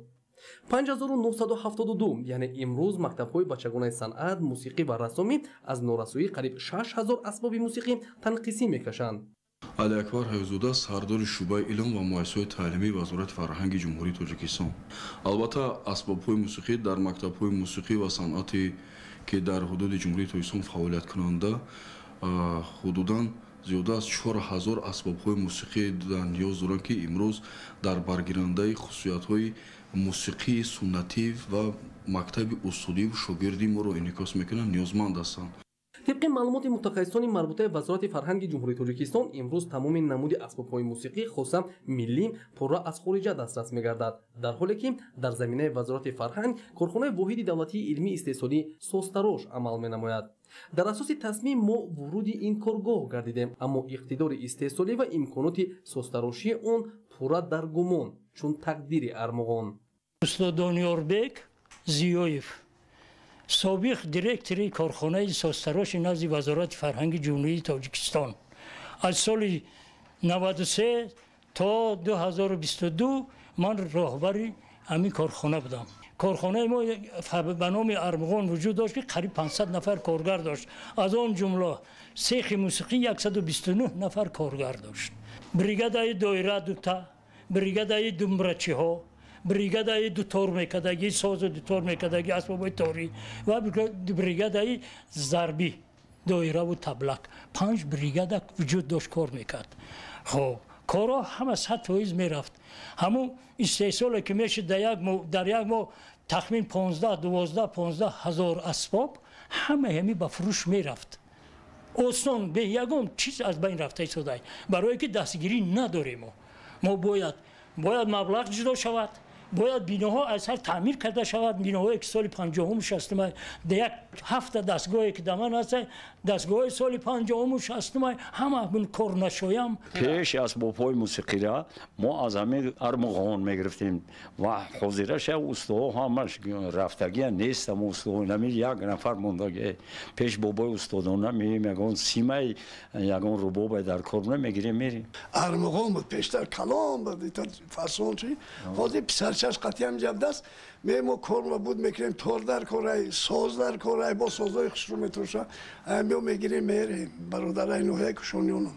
5972, яъне имрӯз мактабҳои бачагонаи санъат, мусиқӣ ва рассомӣ аз норасоии қариб 6000 асбоби мусиқӣ танқисӣ мекашанд. Алиакбар Ҳайзода, сардори шӯъбаи илм ва муассисаҳои таълимии Вазорати фарҳанги Ҷумҳурии Тоҷикистон. Албатта, асбобҳои мусиқӣ дар мактабҳои мусиқӣ ва санъате, ки дар ҳудуди Ҷумҳурии Тоҷикистон фаъолияткунанда, ҳудудан зиёда аз 4000 асбобҳои мусиқӣ ниёз доранд, ки имрӯз дар баргирандаи хусусиятҳои мусиқии суннатӣ ва мактаби усулию шогирдии моро инъикос мекунанд, ниёзманд ҳастанд. Тибқи маълумоти мутахассисони марбутаи Вазорати фарҳанги Ҷумҳурии Тоҷикистон, имрӯз тамоми намуди асбобҳои мусиқӣ, хоса миллӣ, пурра аз хориҷа дастрас мегардад, дар ҳоле ки дар заминаи Вазорати фарҳанг корхонаи воҳиди давлатии илмии истеҳсолии созтарош амал менамояд. Дар асоси тасмим мо вуруди ин коргоҳ гардидем, аммо иқтидори истеҳсолӣ ва имконоти созтарошии он пурра дар гумон, чун тақдири Армуғон. Устод Дониёрбек Зиёев, собиқ директори корхонаи созтароши назди Вазорати фарҳанги Ҷумҳурии Тоҷикистон, аз соли 93 то 2022 ман роҳбари ҳамин корхона будам. Корхонаи мо ба номи Армуғон вуҷуд дошт, ки қариб 500 нафар коргар дошт. Аз он ҷумла сехи мусиқӣ 129 нафар коргар дошт. Бригадаи доира дута, бригадаи думбрачиҳо, бригадаи дутор мекардагӣ, созу дутор мекардагӣ, асбобҳои торӣ ва бригадаи зарбӣ, доираву таблак. 5 бригада вуҷуд дошт, кор мекард. Хоб, корҳо ҳама 100% мерафт. Ҳамун истеҳсоле ки мешуд дар як моҳ тахмин 15, 12, 15 ҳазор асбоб, ҳама ҳами ба фурӯш мерафт. Осон, бе ягон чиз аз байн рафта истодай, барое ки дастгирӣ надорем. Мо бояд маблағ ҷудо шавад, бояд биноҳо аз ҳар таъмир карда шавад. Биноҳое ки соли 50-уму 60-ума, як ҳафта дастгоҳе ки дар ман ҳаст, дастгоҳҳои соли 50-уму 60-ума ҳама кор нашоям. Пеш асбобҳои мусиқиро мо аз ҳамин Армуғон мегирифтем ва ҳозираша устоҳо ҳамаш рафтагия нест. Ама устоҳо нами як нафар мондаги. Пеш бобои устодона меем, ягон симай, ягон рубобай дар кор намегирем, мерем. Армуғон буд пештар, калон буд, фасон чи ҳозир писарчаш қатъиям ҷабдаст. Мо корма буд мекунем, тор дар корай, соз дар корай, бо созҳои хушрӯ метроша, ҳамиё мегирем, мерем бародараи ноҳияи Кушониёнам.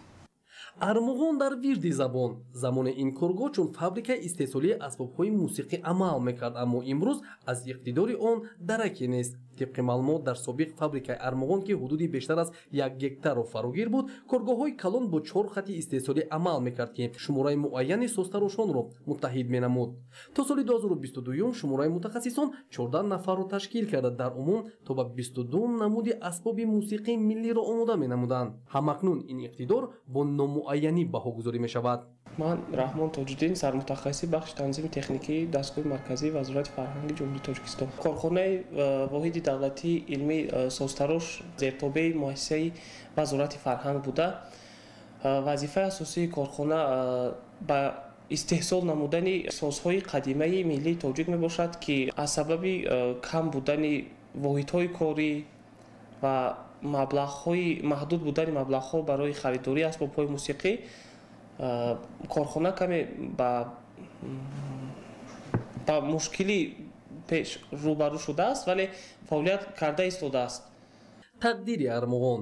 Армуғон дар вирди забон. Замони ин коргоҳ чун фабрикаи истеҳсолии асбобҳои мусиқӣ амал мекард, аммо имрӯз аз иқтидори он дараке нест. Тибқи маълумот, дар собиқ фабрикаи Армуғон, ки ҳудуди бештар аз 1 гектарро фарогир буд, коргоҳҳои калон бо 4 хати истеҳсолӣ амал мекард, ки шумораи муайяни созтарошонро муттаҳид менамуд. То соли 2022 шумораи мутахассисон 14 нафарро ташкил карда, дар умум то ба 22 намуди асбоби мусиқии миллиро омода менамуданд. Ҳамакнун ин иқтидор бо номуайянӣ баҳогузорӣ мешавад. Ман Раҳмон Тоҷиддин, сармутахассиси бахши танзими техникии дастгоҳи марказии Вазорати фарҳанги Ҷумҳурии Тоҷикистон. Корхонаи воҳиди давлатии илмии созтарош зертобеи муассисаи Вазорати фарҳанг буда, вазифаи асосии корхона ба истеҳсол намудани созҳои қадимаи миллии тоҷик мебошад, ки аз сабаби кам будани воҳидҳои корӣ ва маблағҳои маҳдуд будани маблағҳо барои харидории асбобҳои мусиқӣ корхона каме ба мушкилӣ пеш рӯбарӯ шудааст, вале фаъолият карда истодааст. Тақдири Армуғон.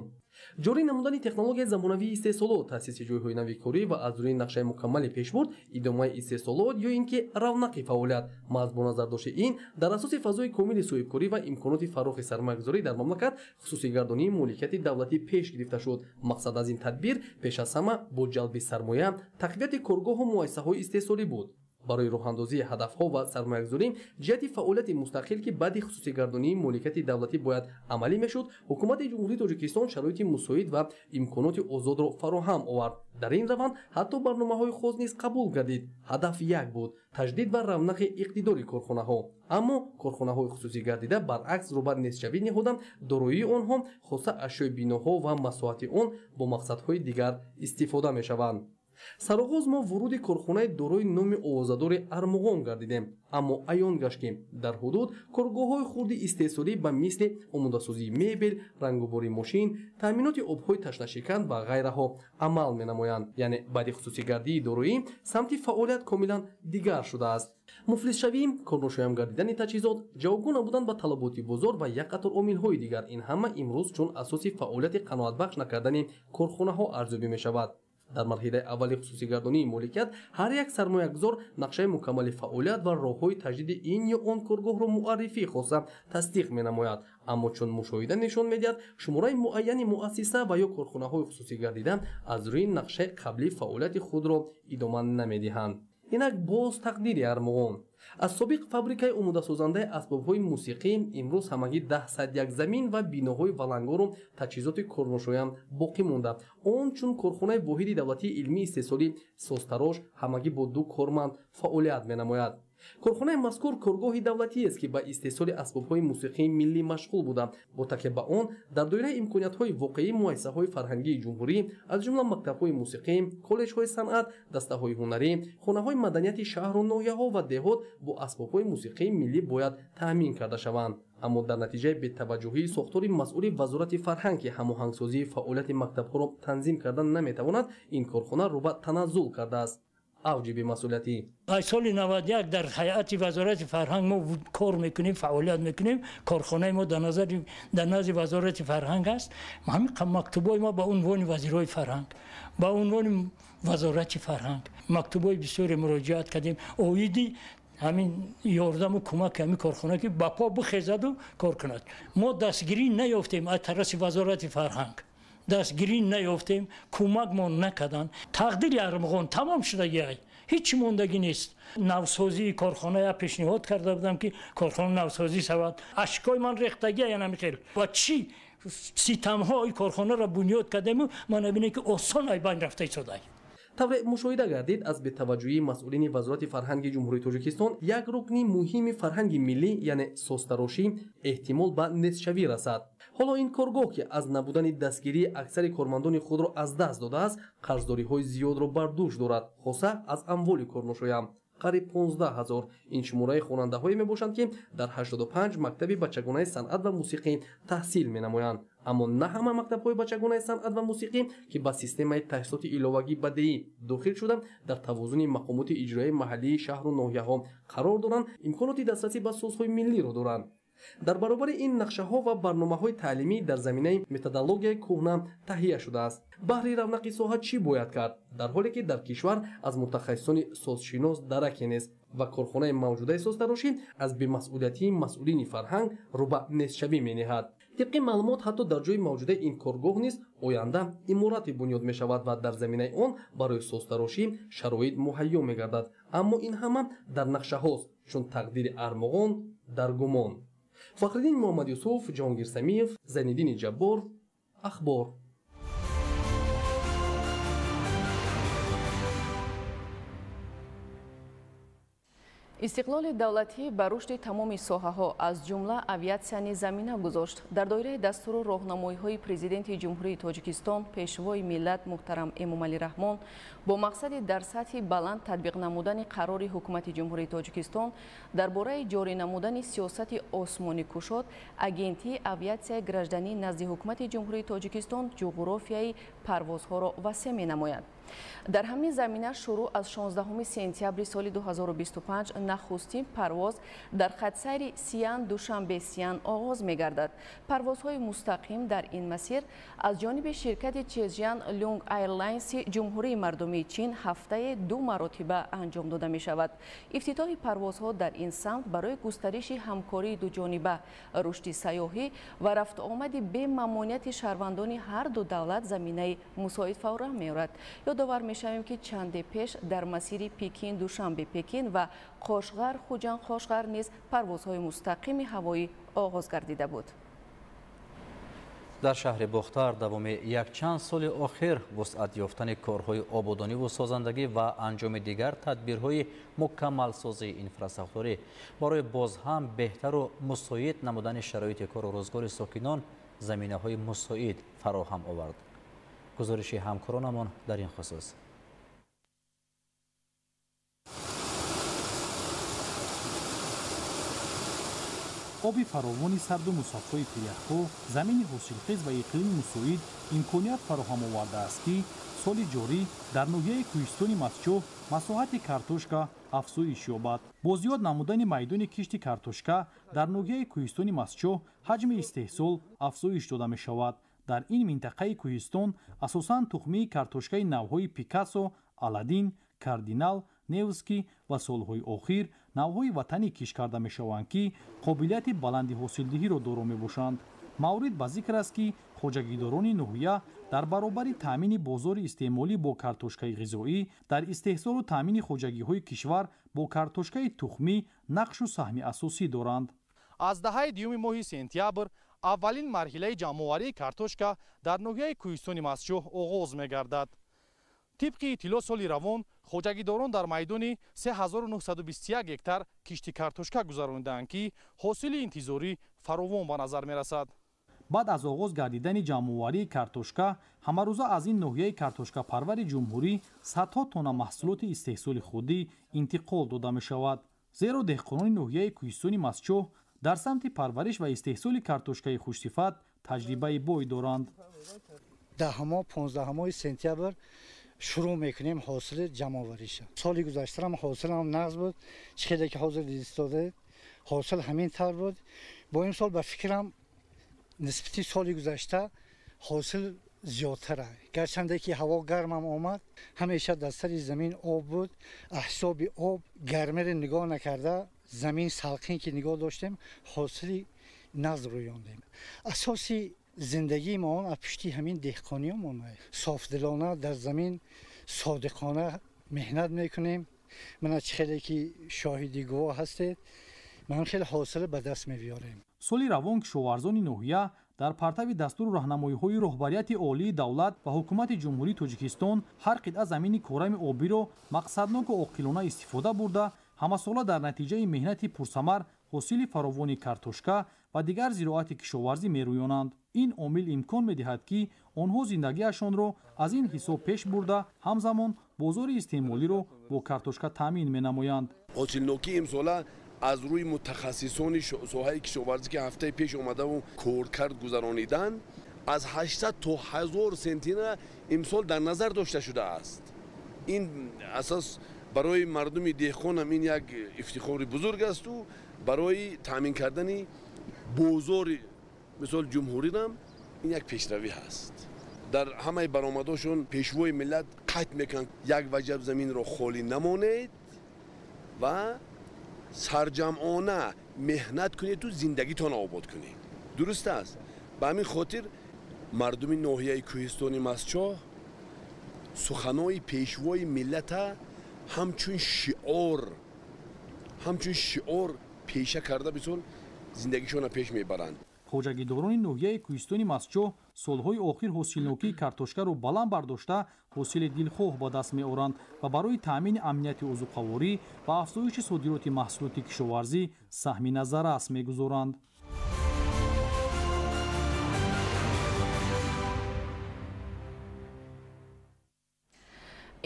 Ҷорӣ намудани технологияи замонавии истеҳсолот, таъсиси ҷойҳои нави корӣ ва аз рӯи нақшаи мукаммали пешбурд идомаи истеҳсолот ё ин ки равнақи фаъолият. Маҳз бо назардошти ин, дар асоси фазои комили соҳибкорӣ ва имконоти фарохи сармоягузорӣ дар мамлакат хусусигардонии моликияти давлатӣ пеш гирифта шуд. Мақсад аз ин тадбир пеш аз ҳама бо ҷалби сармоя, тақвияти коргоҳу муассисаҳои истеҳсолӣ буд. Барои роҳандозии ҳадафҳо ва сармоягузорӣ ҷиҳати фаъолияти мустақил, ки баъди хусусигардонии моликияти давлатӣ бояд амалӣ мешуд, ҳукумати Ҷумҳурии Тоҷикистон шароити мусоид ва имконоти озодро фароҳам овард. Дар ин раванд ҳатто барномаҳои хос низ қабул гардид. Ҳадаф як буд: таҷдид ва равнақи иқтидори корхонаҳо. Аммо корхонаҳои хусусӣ гардида баръакс рӯ ба нестшавӣ ниҳоданд, дороии онҳо, хоса ашёи биноҳо ва масоҳати он бо мақсадҳои дигар истифода мешаванд. Сароғоз мо вуруди корхонаи дорои номи овозадори Армуғон гардидем, аммо аён гашт, ки дар ҳудуд коргоҳҳои хурди истеҳсолӣ ба мисли омодасозии мебел, рангубори мошин, таъминоти обҳои ташнашикан ва ғайраҳо амал менамоянд. Яъне баъди хусусигардии дороӣ самти фаъолият комилан дигар шудааст. Муфлисшавӣ, корношоям гардидани таҷҳизот, ҷавобгӯ набудан ба талаботи бозор ва як қатор омилҳои дигар, ин ҳама имрӯз чун асоси фаъолияти қаноатбахш накардани корхонаҳо арзёбӣ мешавад. Дар марҳилаи аввали хусусигардонии моликият ҳар як сармоягузор нақшаи мукаммали фаъолият ва роҳҳои таҷдиди ин ё он коргоҳро муаррифӣ хоста тасдиқ менамояд. Аммо чун мушоҳида нишон медиҳад, шумораи муайяни муассиса ва ё корхонаҳои хусусӣ гардида аз рӯи нақшаи қаблӣ фаъолияти худро идома намедиҳанд. Инак боз тақдири Армуғон. Аз собиқ фабрикаи омодасозандаи асбобҳои мусиқӣ имрӯз ҳамагӣ 10 як замин ва биноҳои валангору таҷҳизоти корношоям боқӣ монда. Он чун корхонаи воҳиди давлатии илмии истеҳсолии созтарош ҳамагӣ бо 2 корманд фаъолият менамояд. Корхонаи мазкур коргоҳи давлатиест, ки ба истеҳсоли асбобҳои мусиқии миллӣ машғул буда, бо такя ба он дар доираи имкониятҳои воқеӣ муассисаҳои фарҳангии ҷумҳурӣ, аз ҷумла мактабҳои мусиқӣ, коллеҷҳои санъат, дастаҳои ҳунарӣ, хонаҳои маданияти шаҳру ноҳияҳо ва деҳот бо асбобҳои мусиқии миллӣ бояд таъмин карда шаванд. Аммо дар натиҷаи бетаваҷҷӯҳии сохтори масъули Вазорати фарҳанг, ки ҳамоҳангсозии фаъолияти мактабҳоро танзим кардан наметавонад, ин корхона рӯ ба таназзул кардааст. Авҷи бемасъулиятӣ. Аз соли 91 дар ҳайати Вазорати фарҳанг мо кор мекунем, фаъолият мекунем. Корхонаи мо дар назди Вазорати фарҳанг аст. Ҳамин мактубҳои мо ба унвони вазирҳои фарҳанг, ба унвони Вазорати фарҳанг мактубҳои бисёре муроҷиат кардем оиди ҳамин ёрдаму кӯмаки ҳамин корхона, ки ба по бихезаду кор кунад. Мо дастгирӣ наёфтем аз тарафи Вазорати фарҳанг, дастгирӣ наёфтем, кӯмакмон накарданд. Тақдири Армуғон тамом шудагиай, ҳеҷ мондагӣ нест. Навсозии корхоная пешниҳод карда будам, ки корхона навсозӣ шавад. Ашкои ман рехтагия янами хел ва чӣ ситамҳои корхонаро бунёд кардему ман бинем, ки осон ай байн рафта истодай. Тавре мушоҳида гардид, аз бетаваҷҷӯҳии масъулини Вазорати фарҳанги Ҷумҳурии Тоҷикистон як рукни муҳими фарҳанги миллӣ, яъне созтарошӣ, эҳтимол ба нестшавӣ расад. Ҳоло ин коргоҳ, ки аз набудани дастгирии аксари кормандони худро аз даст додааст, қарздориҳои зиёдро бар дӯш дорад, хоса аз амволи корношоям. Қариб 15 ҳазор ин шумораи хонандаҳое мебошанд, ки дар 85 мактаби бачагонаи санъат ва мусиқӣ таҳсил менамоянд. Аммо на ҳама мактабҳои бачагонаи санъат ва мусиқӣ, ки ба системаи таҳсилоти иловагӣ бадеӣ дохил шуда, дар тавозуни мақомоти иҷроияи маҳаллии шаҳру ноҳияҳо қарор доранд, имконоти дастрасӣ ба созҳои миллиро доранд. Дар баробари ин нақшаҳо ва барномаҳои таълимӣ дар заминаи методологияи кӯҳна таҳия шудааст. Баҳри равнақи соҳа чӣ бояд кард, дар ҳоле ки дар кишвар аз мутахассисони созшинос дараке нест ва корхонаи мавҷудаи созтарошӣ аз бемасъулиятии масъулини фарҳанг рӯ ба нестшавӣ мениҳад? Тибқи маълумот, ҳатто дар ҷои мавҷудаи ин коргоҳ низ оянда иморате бунёд мешавад ва дар заминаи он барои созтарошӣ шароит муҳайё мегардад. Аммо ин ҳама дар нақшаҳост, чун тақдири Армуғон дар гумон. Фахриддин Муҳаммадюсуф, Ҷаҳонгир Самиев, Зайниддини Ҷаббор, Ахбор. Истиқлоли давлатӣ ба рушди тамоми соҳаҳо, аз ҷумла авиатсия низ замина гузошт. Дар доираи дастуру роҳнамоиҳои Президенти Ҷумҳурии Тоҷикистон, Пешвои миллат муҳтарам Эмомалӣ Раҳмон бо мақсади дар сатҳи баланд татбиқ намудани қарори Ҳукумати Ҷумҳурии Тоҷикистон дар бораи ҷорӣ намудани сиёсати осмонӣ кушод, Агентии авиатсияи гражданӣ назди Ҳукумати Ҷумҳурии Тоҷикистон ҷуғрофияи парвозҳоро васеъ менамояд. Дар ҳамин замина шурӯъ аз 16 сентябри соли 2025 нахустин парвоз дар хатсайри Сиян Душанбе Сиян оғоз мегардад. Парвозҳои мустақим дар ин масир аз ҷониби ширкати Чжян Люнг Айрлайнси Ҷумҳурии Мардумии Чин ҳафтае 2 маротиба анҷом дода мешавад. Ифтитоҳи парвозҳо дар ин самт барои густариши ҳамкории дуҷониба, рушди сайёҳӣ ва рафтуомади бемамонияти шаҳрвандони ҳар ду давлат заминаи мусоид фавран меорад. Ёдовар мешавем, ки чанде пеш дар масири Пекин Душанбе Пекин ва Қошғар Хуҷанд Қошғар низ парвозҳои мустақими ҳавоӣ оғоз гардида буд. Дар шаҳри Бохтар давоми якчанд соли охир вусъат ёфтани корҳои ободониву созандагӣ ва анҷоми дигар тадбирҳои мукаммалсозии инфрасохторӣ барои боз ҳам беҳтару мусоид намудани шароити кору рӯзгори сокинон заминаҳои мусоид фароҳам овард. Гузориши ҳамкоронамон дар ин хусус. Оби фаровони сарду мусаффои пиряхҳо, замини ҳосилхез ва иқлими мусоид имконият фароҳам овардааст, ки соли ҷорӣ дар ноҳияи кӯҳистони Мастчоҳ масоҳати картошка афзоиш ёбад. Бо зиёд намудани майдони кишти картошка дар ноҳияи кӯҳистони Мастчоҳ ҳаҷми истеҳсол афзоиш дода мешавад. Дар ин минтақаи кӯҳистон асосан тухмии картошкаи навъҳои Пикассо, Аладдин, Кардинал, Невский ва солҳои охир навъҳои ватанӣ кишт карда мешаванд, ки қобилияти баланди ҳосилдиҳиро доро мебошанд. Маврид ба зикр аст, ки хоҷагидорони ноҳия дар баробари таъмини бозори истеъмолӣ бо картошкаи ғизоӣ дар истеҳсолу таъмини хоҷагиҳои кишвар бо картошкаи тухмӣ нақшу саҳми асосӣ доранд. Аз даҳаи дуюми моҳи сентябр аввалин марҳилаи ҷамъоварии картошка дар ноҳияи кӯҳистони Мастчоҳ оғоз мегардад. Тибқи иттилоъ, соли равон хоҷагидорон дар майдони 3921 гектар кишти картошка гузаронидаанд, ки ҳосили интизорӣ фаровон ба назар мерасад. Баъд аз оғоз гардидани ҷамъоварии картошка ҳамарӯза аз ин ноҳияи картошкапарвари ҷумҳурӣ садҳо тонна маҳсулоти истеҳсоли худӣ интиқол дода мешавад. Зеро деҳқонони ноҳияи кӯҳистони Мастчоҳ дар самти парвариш ва истеҳсоли картошкаи хушсифат таҷрибаи бой доранд. 10-мо 15 сентябр шурӯъ мекунем ҳосили ҷамъовариша. Соли гузаштарам ҳосилам нағз буд, чӣ хеле ки ҳозир дидаистода ҳосил ҳамин тавр буд. Бо ин сол ба фикрам нисбати соли гузашта ҳосил зиёдтар. Гарчанде ки ҳаво гармам омад, ҳамеша дар сари замин об буд. Ҳисоби об гармиро нигоҳ накарда, замин салқин ки нигоҳ доштем, ҳосили нағз рӯёндем. Асоси зиндагии мо аз пушти ҳамин деҳқониёмон. Софдилона дар замин содиқона меҳнат мекунем. Мана чӣ хеле ки шоҳиди гувоҳ ҳастед, ман хеле ҳосила ба даст мебиёрем. Соли равон кишоварзони ноҳия дар партави дастуру роҳнамоиҳои роҳбарияти олии давлат ва Ҳукумати Ҷумҳурии Тоҷикистон ҳар қитъа замини корами обиро мақсадноку оқилона истифода бурда, ҳамасола дар натиҷаи меҳнати пурсамар ҳосили фаровони картошка ва дигар зироати кишоварзӣ мерӯёнанд. Ин омил имкон медиҳад, ки онҳо зиндагиашонро аз ин ҳисоб пеш бурда, ҳамзамон бозори истеъмолиро бо картошка таъмин менамоянд. Ҳосилнокии имсола аз рӯи мутахассисони соҳаи кишоварзӣ, ки ҳафтаи пеш омадаву коркард гузарониданд, аз 800 то 1000 сентина имсол дар назар дошта шудааст. Ин асос барои мардуми деҳқонам ин як ифтихори бузург асту барои таъмин кардани бозори мисол ҷумҳурирам ин як пешравӣ ҳаст. Дар ҳамаи баромадошон пешвои миллат қайд мекунанд, як ваҷаб заминро холӣ намонед ва сарҷамъона меҳнат кунеду зиндагитонро обод кунед. Дуруст аст. Ба ҳамин хотир мардуми ноҳияи кӯҳистони Мастчоҳ суханои пешвои миллата ҳамчун шиор пеша карда бисол зиндагишонро пеш мебаранд. Хоҷагидорони ноҳияи Кӯҳистони Мастчоҳ солҳои охир ҳосилнокии картошкаро баланд бардошта, ҳосили дилхоҳ ба даст меоранд ва барои таъмини амнияти озуқаворӣ ва афзоиши содироти маҳсулоти кишоварзӣ саҳми назаррас мегузоранд.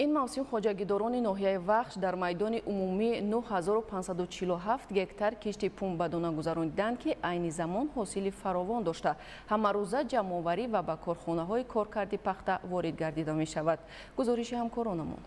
Ин мавсим хоҷагидорони ноҳияи Вахш дар майдони умумӣ 9547 гектар кишти пунбадона гузарониданд, ки айни замон ҳосили фаровон дошта, ҳамарӯза ҷамъоварӣ ва ба корхонаҳои коркарди пахта ворид гардида мешавад. Гузориши ҳамкоронамон.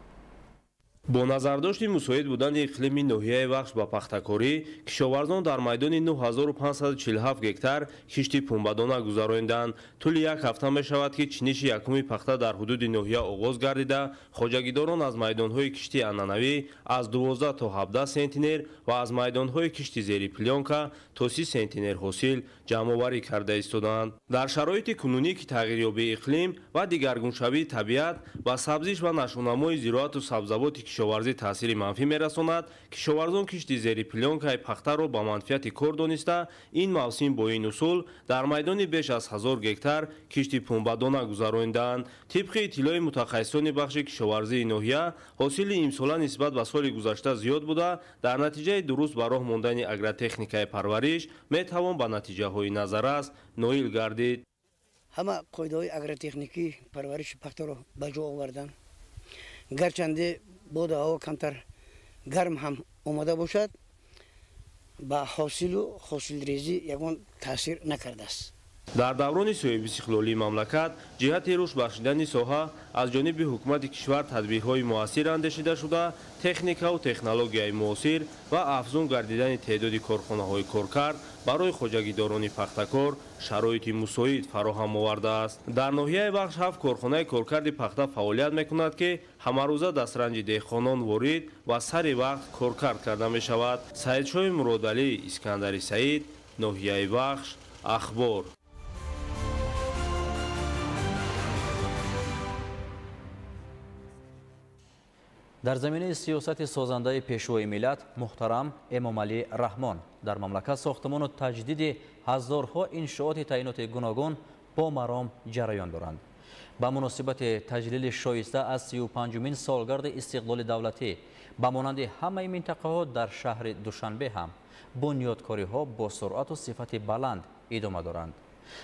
Бо назардошти мусоид будани иқлими ноҳияи Вахш ба пахтакорӣ, кишоварзон дар майдони 9547 гектар кишти пунбадона гузарониданд. Тӯли як ҳафта мешавад, ки чиниши якуми пахта дар ҳудуди ноҳия оғоз гардида, хоҷагидорон аз майдонҳои кишти анъанавӣ аз 12 то 17 сентнер ва аз майдонҳои кишти зери плёнка то 30 сентнер ҳосил ҷамъоварӣ карда истодаанд. Дар шароити кунунӣ, ки тағйирёбии иқлим ва дигаргуншавии табиат ба сабзиш ва нашъунамои зироату сабзавоти кишоварзӣ таъсири манфӣ мерасонад, кишоварзон кишти зери плёнкаи пахтаро ба манфиати кор дониста, ин мавсим бо ин усул дар майдони беш аз 1000 гектар кишти пунбадона гузаронидаанд. Тибқи иттилои мутахассисони бахши кишоварзии ноҳия, ҳосили имсола нисбат ба соли гузашта зиёд буда, дар натиҷаи дуруст ба роҳ мондани агротехникаи парвариш метавон ба натиҷаҳои назаррас ноил гардид. Ҳама қоидаҳои агротехникии парвариши пахтаро ба ҷо овардан. Гарчанде боду ҳаво камтар гарм ҳам омада бошад, ба ҳосилу ҳосилрезӣ ягон таъсир накардааст. Дар даврони соҳибистиқлолии мамлакат ҷиҳати рушд бахшидани соҳа аз ҷониби ҳукумати кишвар тадбирҳои муассир андешида шуда, техникаву технологияи муосир ва афзун гардидани теъдоди корхонаҳои коркард барои хоҷагидорони пахтакор шароити мусоид фароҳам овардааст. Дар ноҳияи Вахш 7 корхонаи коркарди пахта фаъолият мекунад, ки ҳамарӯза дастранҷи деҳқонон ворид ва сари вақт коркард карда мешавад. Саидшоҳи Муродалӣ, Искандари Саид, ноҳияи Вахш, Ахбор. Дар заминаи сиёсати созандаи пешвои миллат муҳтарам Эмомалӣ Раҳмон дар мамлакат сохтмону таҷдиди ҳазорҳо иншооти таъиноти гуногун бо маром ҷараён доранд. Ба муносибати таҷлили шоиста аз 35-умин солгарди истиқлоли давлатӣ ба монанди ҳамаи минтақаҳо дар шаҳри Душанбе ҳам бунёдкориҳо бо суръату сифати баланд идома доранд.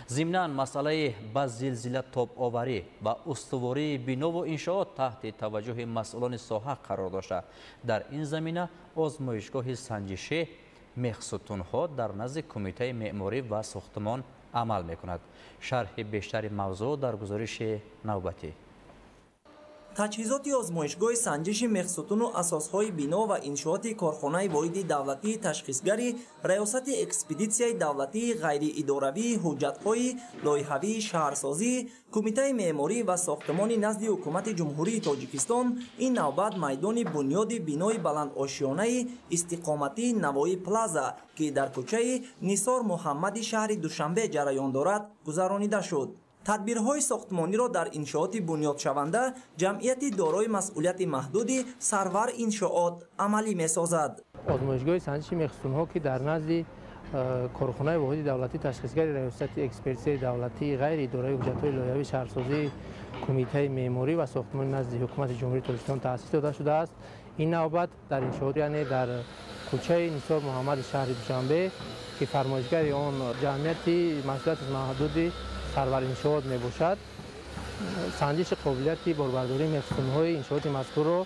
Зимнан масъалаи ба зилзила тобоварӣ ва устувории бинову иншоот таҳти таваҷҷӯҳи масъулони соҳа қарор дошта, дар ин замина озмоишгоҳи санҷишӣ мехсутунҳо дар назди Кумитаи меъморӣ ва сохтмон амал мекунад. Шарҳи бештари мавзӯъ дар гузориши навбатӣ. Таҷҳизоти озмоишгоҳи санҷиши мехсутуну асосҳои бино ва иншооти корхонаи воҳиди давлатии ташхисгари Раёсати экспедитсияи давлатии ғайриидоравии ҳуҷҷатҳои лоиҳавии шаҳрсозӣ, Кумитаи меъморӣ ва сохтмони назди Ҳукумати Ҷумҳурии Тоҷикистон ин навбат майдони бунёди бинои баландошёнаи истиқоматии Навоӣ Плаза, ки дар кӯчаи Нисор Муҳаммади шаҳри Душанбе ҷараён дорад, гузаронида шуд. Тадбирҳои сохтмониро дар иншооти бунёдшаванда ҷамъияти дорои масъулияти маҳдуди Сарвар иншоот амалӣ месозад. Озмоишгоҳи санҷиши мехсутунҳо, ки дар назди корхонаи воҳиди давлатии ташхисгари Раёсати экспертизаи давлатии ғайриидораи ҳуҷҷатҳои лоиҳавии шаҳрсозии Кумитаи меъморӣ ва сохтмони назди Ҳукумати Ҷумҳурии Тоҷикистон таъсис дода шудааст, ин навбат дар иншоот, яъне дар кӯчаи Нисор Муҳаммади шаҳри Душанбе, ки фармоишгари он ҷамъияти масъулияти маҳдуди Сарвар иншоот мебошад, санҷиши қобилияти борбардории мехсутунҳои иншооти мазкурро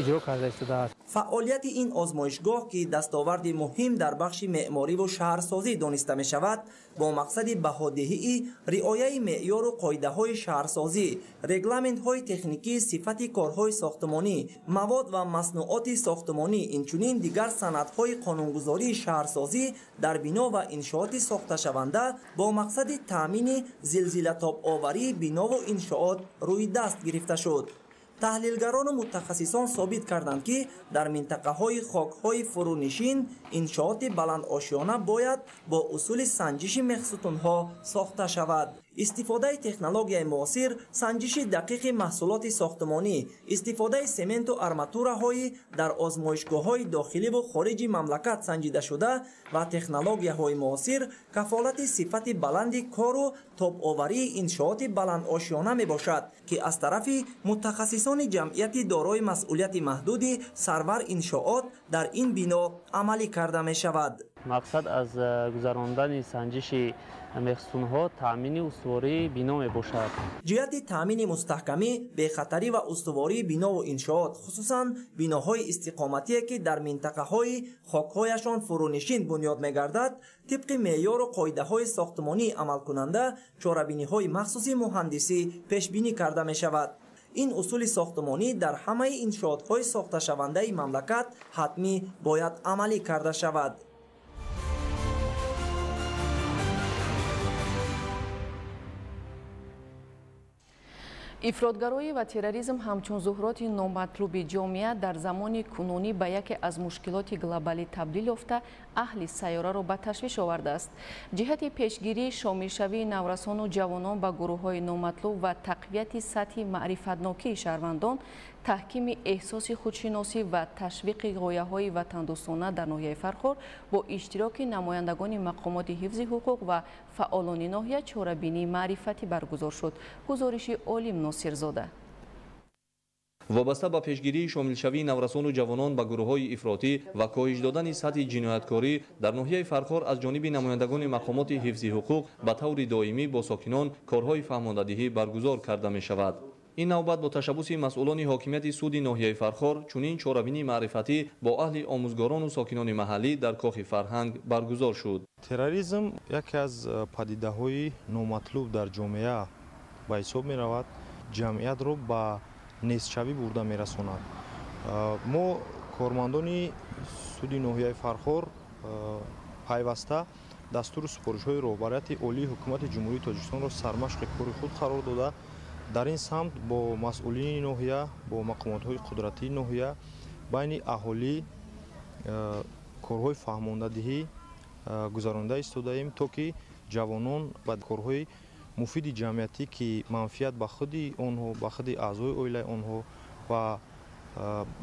иҷро карда истодааст. Фаъолияти ин озмоишгоҳ, ки дастоварди муҳим дар бахши меъмориву шаҳрсозӣ дониста мешавад, бо мақсади баҳодиҳии риояи меъёру қоидаҳои шаҳрсозӣ, регламентҳои техникии сифати корҳои сохтмонӣ, мавод ва маснуоти сохтмонӣ, инчунин дигар санадҳои қонунгузории шаҳрсозӣ дар бино ва иншооти сохташаванда бо мақсади таъмини зилзилатобоварии бинову иншоот рӯи даст гирифта шуд. Таҳлилгарону мутахассисон собит карданд, ки дар минтақаҳои хокҳои фурӯнишин иншооти баландошёна бояд бо усули санҷиши мехсутунҳо сохта шавад. Истифодаи технологияи муосир, санҷиши дақиқи маҳсулоти сохтмонӣ, истифодаи сементу арматураҳои дар озмоишгоҳҳои дохиливу хориҷи мамлакат санҷидашуда ва технологияҳои муосир кафолати сифати баланди кору тобоварии иншооти баландошёна мебошад, ки аз тарафи мутахассисони ҷамъияти дорои масъулияти маҳдуди Сарвар иншоот дар ин бино амалӣ карда мешавад. Мақсад аз гузарондани санҷиши мехсунҳо таъмини устувории бино мебошад. Ҷиҳати таъмини мустаҳкамӣ, бехатарӣ ва устувории бинову иншоот, хусусан биноҳои истиқоматие, ки дар минтақаҳои хокҳояшон фурӯнишин бунёд мегардад, тибқи меъёру қоидаҳои сохтмонии амалкунанда чорабиниҳои махсуси муҳандисӣ пешбинӣ карда мешавад. Ин усули сохтмонӣ дар ҳамаи иншоотҳои сохташавандаи мамлакат ҳатмӣ бояд амалӣ карда шавад. Ифротгароӣ ва терроризм ҳамчун зуҳуроти номатлуби ҷомеа дар замони кунунӣ ба яке аз мушкилоти глобалӣ табдил ёфта, аҳли сайёраро ба ташвиш овардааст. Ҷиҳати пешгирии шомилшавии наврасону ҷавонон ба гурӯҳҳои номатлуб ва тақвияти сатҳи маърифатнокии шаҳрвандон, таҳкими эҳсоси худшиносӣ ва ташвиқи ғояҳои ватандӯстона дар ноҳияи Фархор бо иштироки намояндагони мақомоти ҳифзи ҳуқуқ ва фаъолони ноҳия чорабинии маърифатӣ баргузор шуд. Гузориши Олим Носирзода. Вобаста ба пешгирии шомилшавии наврасону ҷавонон ба гурӯҳҳои ифротӣ ва коҳиш додани сатҳи ҷинояткорӣ дар ноҳияи Фархор аз ҷониби намояндагони мақомоти ҳифзи ҳуқуқ ба таври доимӣ бо сокинон корҳои фаҳмондадиҳӣ баргузор карда мешавад. Ин навбат бо ташаббуси масъулони ҳокимияти суди ноҳияи Фархор чунин чорабинии маърифатӣ бо аҳли омӯзгорону сокинони маҳаллӣ дар кохи фарҳанг баргузор шуд. Терроризм яке аз падидаҳои номатлуб дар ҷомеа ба ҳисоб меравад, ҷамъиятро ба нестшавӣ бурда мерасонад. Мо кормандони суди ноҳияи Фархор пайваста дастуру супоришҳои роҳбарияти олии ҳукумати Ҷумҳурии Тоҷикистонро сармашқи кори худ қарор дода, дар ин самт бо масъулини ноҳия, бо мақомотҳои қудратии ноҳия байни аҳолӣ корҳои фаҳмондадиҳӣ гузаронда истодаем, то ки ҷавонон ба корҳои муфиди ҷамъиятӣ, ки манфиат ба худи онҳо, ба худи аъзои оилаи онҳо ва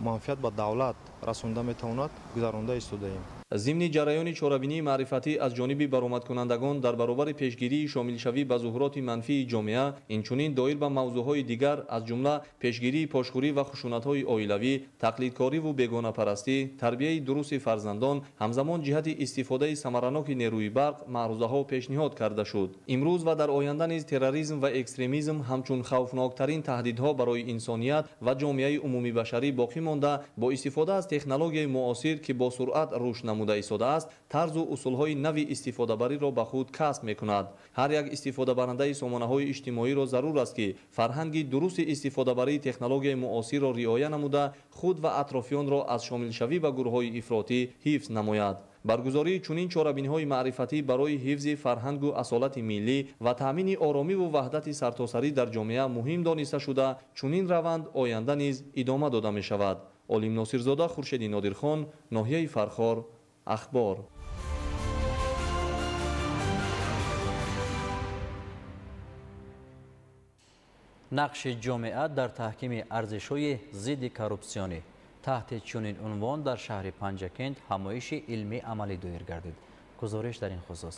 манфиат ба давлат расонда метавонад, гузаронда истодаем. Зимни ҷараёни чорабинии маърифатӣ аз ҷониби баромадкунандагон дар баробари пешгирии шомилшавӣ ба зуҳуроти манфии ҷомеа, инчунин доир ба мавзӯъҳои дигар, аз ҷумла пешгирии пошхӯрӣ ва хушунатҳои оилавӣ, тақлидкориву бегонапарастӣ, тарбияи дурусти фарзандон, ҳамзамон ҷиҳати истифодаи самараноки нерӯи барқ маърузаҳо пешниҳод карда шуд. Имрӯз ва дар оянда низ терроризм ва экстремизм ҳамчун хавфноктарин таҳдидҳо барои инсоният ва ҷомеаи умумибашарӣ боқӣ монда, бо истифода аз технологияи муосир, ки бо суръат рушд намуда истодааст, тарзу усулҳои нави истифодабариро ба худ касб мекунад. Ҳар як истифодабарандаи сомонаҳои иҷтимоиро зарур аст, ки фарҳанги дурусти истифодабарии технологияи муосирро риоя намуда, худ ва атрофиёнро аз шомилшавӣ ба гурӯҳҳои ифротӣ ҳифз намояд. Баргузории чунин чорабиниҳои маърифатӣ барои ҳифзи фарҳангу асолати миллӣ ва таъмини оромиву ваҳдати сартосарӣ дар ҷомеа муҳим дониста шуда, чунин раванд оянда низ идома дода мешавад. Олим Носирзода, Хуршеди Нодирхон, ноҳияи Фархор, Ахбор. Нақши ҷомеа дар таҳкими арзишҳои зидди коррупсионӣ. Таҳти чунин унвон дар шаҳри Панҷакент ҳамоиши илмӣ амалӣ доир гардид. Гузориш дар ин хусус.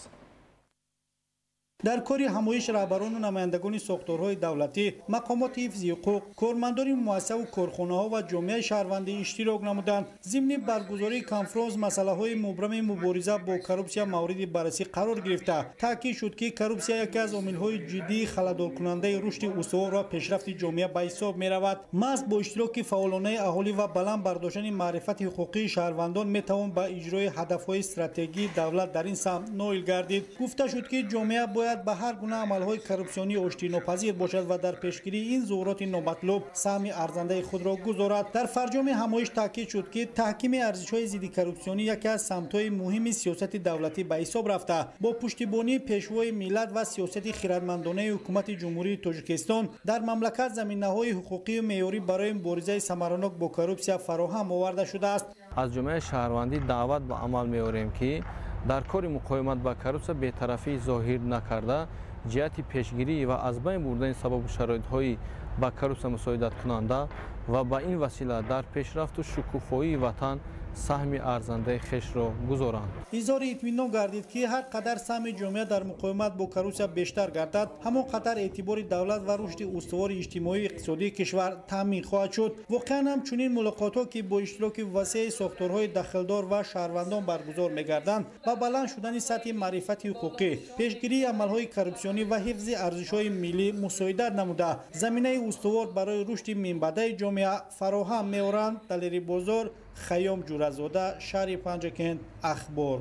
Дар кори ҳамоиш раҳбарону намояндагони сохторҳои давлатӣ, мақомоти ҳифзи ҳуқуқ, кормандони муассисаву корхонаҳо ва ҷомеаи шаҳрвандӣ иштирок намуданд. Зимни баргузории конфронс масъалаҳои мубрами мубориза бо коррупсия мавриди баррасӣ қарор гирифта, таъкид шуд, ки коррупсия яке аз омилҳои ҷиддии халадоркунандаи рушди устувор ва пешрафти ҷомеа ба ҳисоб меравад. Маҳз бо иштироки фаъолонаи аҳолӣ ва баланд бардоштани маърифати ҳуқуқии шаҳрвандон метавон ба иҷрои ҳадафҳои стратегии давлат дар ин самт ноил гардид. Гуфта шуд, ки ҷомеа бояд ба ҳар гуна амалҳои коррупсионӣ оштинопазир бошад ва дар пешгирии ин зуҳуроти номатлуб саҳми арзандаи худро гузорад. Дар фарҷоми ҳамоиш таъкид шуд, ки таҳкими арзишҳои зидди коррупсионӣ яке аз самтҳои муҳими сиёсати давлатӣ ба ҳисоб рафта, бо пуштибонии пешвои миллат ва сиёсати хирадмандонаи ҳукумати Ҷумҳурии Тоҷикистон дар мамлакат заминаҳои ҳуқуқию меъёрӣ барои муборизаи самаранок бо коррупсия фароҳам оварда шудааст. Аз ҷомеаи шаҳрвандӣ даъват ба амал меорем, ки дар кори муқовимат ба коррупсия бетарафӣ зоҳир накарда, ҷиҳати пешгирӣ ва аз байн бурдани сабабу шароитҳои ба коррупсия мусоидаткунанда ва ба ин васила дар пешрафту шукуфоии ватан саҳми арзандаи хешро гузоранд. Изҳори итминон гардид, ки ҳар қадар саҳми ҷомеа дар муқовимат бо коррупсия бештар гардад, ҳамон қадар эътибори давлат ва рушди устувори иҷтимоию иқтисодии кишвар таъмин хоҳад шуд. Воқеан ҳам чунин мулоқотҳо, ки бо иштироки васеи сохторҳои дахлдор ва шаҳрвандон баргузор мегарданд, ба баланд шудани сатҳи маърифати ҳуқуқӣ, пешгирии амалҳои коррупсионӣ ва ҳифзи арзишҳои миллӣ мусоидат намуда, заминаи устувор барои рушди минбаъдаи ҷомеа фароҳам меоранд. Далери Бозор, Хайём Ҷуразода, шаҳри Панҷакент, Ахбор.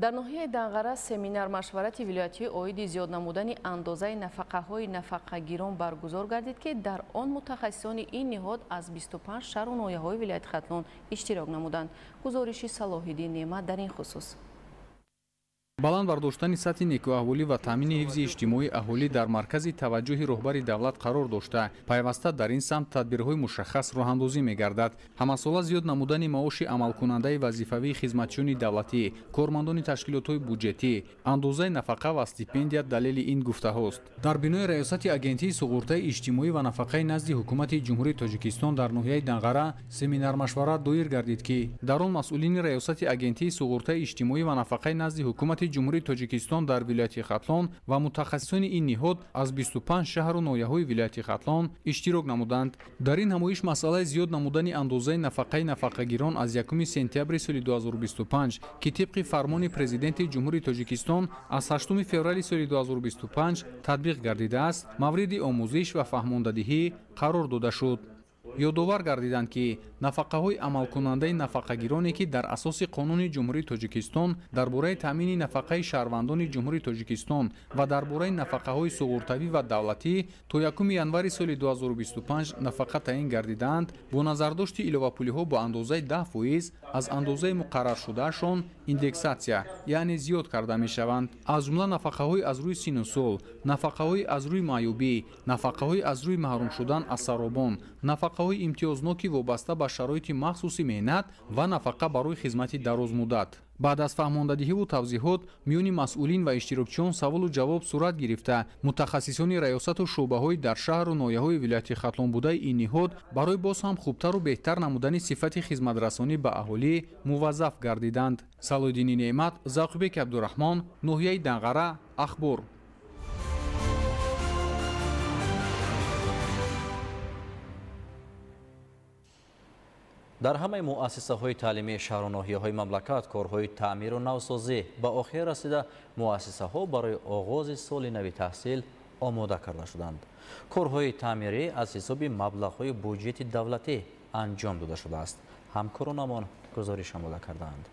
Дар ноҳияи Данғара семинар машварати вилоятӣ оиди зиёд намудани андозаи нафақаҳои нафақагирон баргузор гардид, ки дар он мутахассисони ин ниҳод аз 25 шаҳру ноҳияҳои вилояти Хатлон иштирок намуданд. Гузориши Салоҳиддин Неъмат дар ин хусус. Баланд бардоштани сатҳи некӯаҳволӣ ва таъмини ҳифзи иҷтимоии аҳолӣ дар маркази таваҷҷӯҳи роҳбари давлат қарор дошта, пайваста дар ин самт тадбирҳои мушаххас роҳандозӣ мегардад. Ҳамасола зиёд намудани маоши амалкунандаи вазифавии хизматчиёни давлатӣ, кормандони ташкилотҳои буҷетӣ, андозаи нафақа ва стипендия далели ин гуфтаҳост. Дар бинои раёсати агентии суғуртаи иҷтимоӣ ва нафақаи назди ҳукумати Ҷумҳурии Тоҷикистон дар ноҳияи Данғара семинар-машварат доир гардид, ки дар он масъулини раёсати агентии суғуртаи иҷтимоӣ ва нафақаи назди ҳукумати Ҷумҳурии Тоҷикистон дар вилояти Хатлон ва мутахассисони ин ниҳод аз 25 шаҳру ноҳияҳои вилояти Хатлон иштирок намуданд. Дар ин ҳамоиш масъалаи зиёд намудани андозаи нафақаи нафақагирон аз 1 сентябри соли 2025, ки тибқи фармони Президенти Ҷумҳурии Тоҷикистон аз 8 феврали соли 2025 татбиқ гардидааст, мавриди омӯзиш ва фаҳмондадиҳӣ қарор дода шуд. Ёдовар гардиданд, ки нафақаҳои амалкунандаи нафақагироне, ки дар асоси қонуни Ҷумҳурии Тоҷикистон дар бораи таъмини нафақаи шаҳрвандони Ҷумҳурии Тоҷикистон ва дар бораи нафақаҳои суғуртавӣ ва давлатӣ то 1 январи соли 2025 нафақа таъин гардидаанд, бо назардошти иловапулиҳо бо андозаи 10% аз андозаи муқарраршудаашон индексатсия, яъне зиёд карда мешаванд. Аз ҷумла нафақаҳои аз рӯи сину сол, нафақаҳои аз рӯи маъюбӣ, нафақаҳои аз рӯи маҳрум шудан аз саробон, нафақаҳои имтиёзноки вобаста ба шароити махсуси меҳнат ва нафақа барои хизмати дарозмуддат. Баъд аз фаҳмондадиҳиву тавзеҳот миёни масъулин ва иштирокчиён саволу ҷавоб сурат гирифта, мутахассисони раёсату шӯъбаҳои дар шаҳру ноҳияҳои вилояти Хатлон будаи ин ниҳод барои боз ҳам хубтару беҳтар намудани сифати хизматрасонӣ ба аҳолӣ муваззаф гардиданд. Салоҳиддини Неъмат, Завқибек Абдураҳмон, ноҳияи Данғара, Ахбор. Дар ҳамаи муассисаҳои таълимии шаҳру ноҳияҳои мамлакат корҳои таъмиру навсозӣ ба охир расида, муассисаҳо барои оғози соли нави таҳсил омода карда шуданд. Корҳои таъмирӣ аз ҳисоби маблағҳои буҷети давлатӣ анҷом дода шудааст. Ҳамкоронамон гузориш омода кардаанд.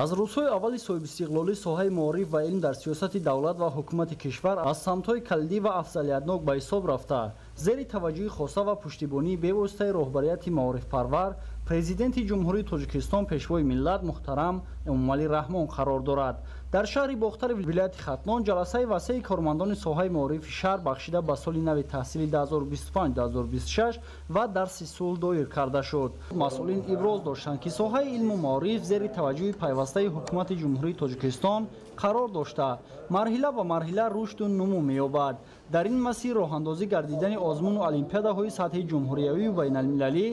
Аз рӯзҳои аввали соҳибистиқлолӣ соҳаи маориф ва илм дар сиёсати давлат ва ҳукумати кишвар аз самтҳои калидӣ ва афзалиятнок ба ҳисоб рафта, зери таваҷҷӯҳи хоса ва пуштибонии бевоситаи роҳбарияти маорифпарвар Президенти Ҷумҳурии Тоҷикистон Пешвои миллат муҳтарам Эмомалӣ Раҳмон қарор дорад. Дар шаҳри Бохтари вилояти Хатлон ҷаласаи васеи кормандони соҳаи маорифи шаҳр бахшида ба соли нави таҳсили 2025-2026 ва дарси сулҳ доир карда шуд. Масъулин иброз доштанд, ки соҳаи илму маориф зери таваҷҷӯҳи пайвастаи ҳукумати Ҷумҳурии Тоҷикистон қарор дошта, марҳила ба марҳила рушду нумӯ меёбад. Дар ин масир роҳандозӣ гардидани озмуну олимпиадаҳои сатҳи ҷумҳуриявию байналмилалӣ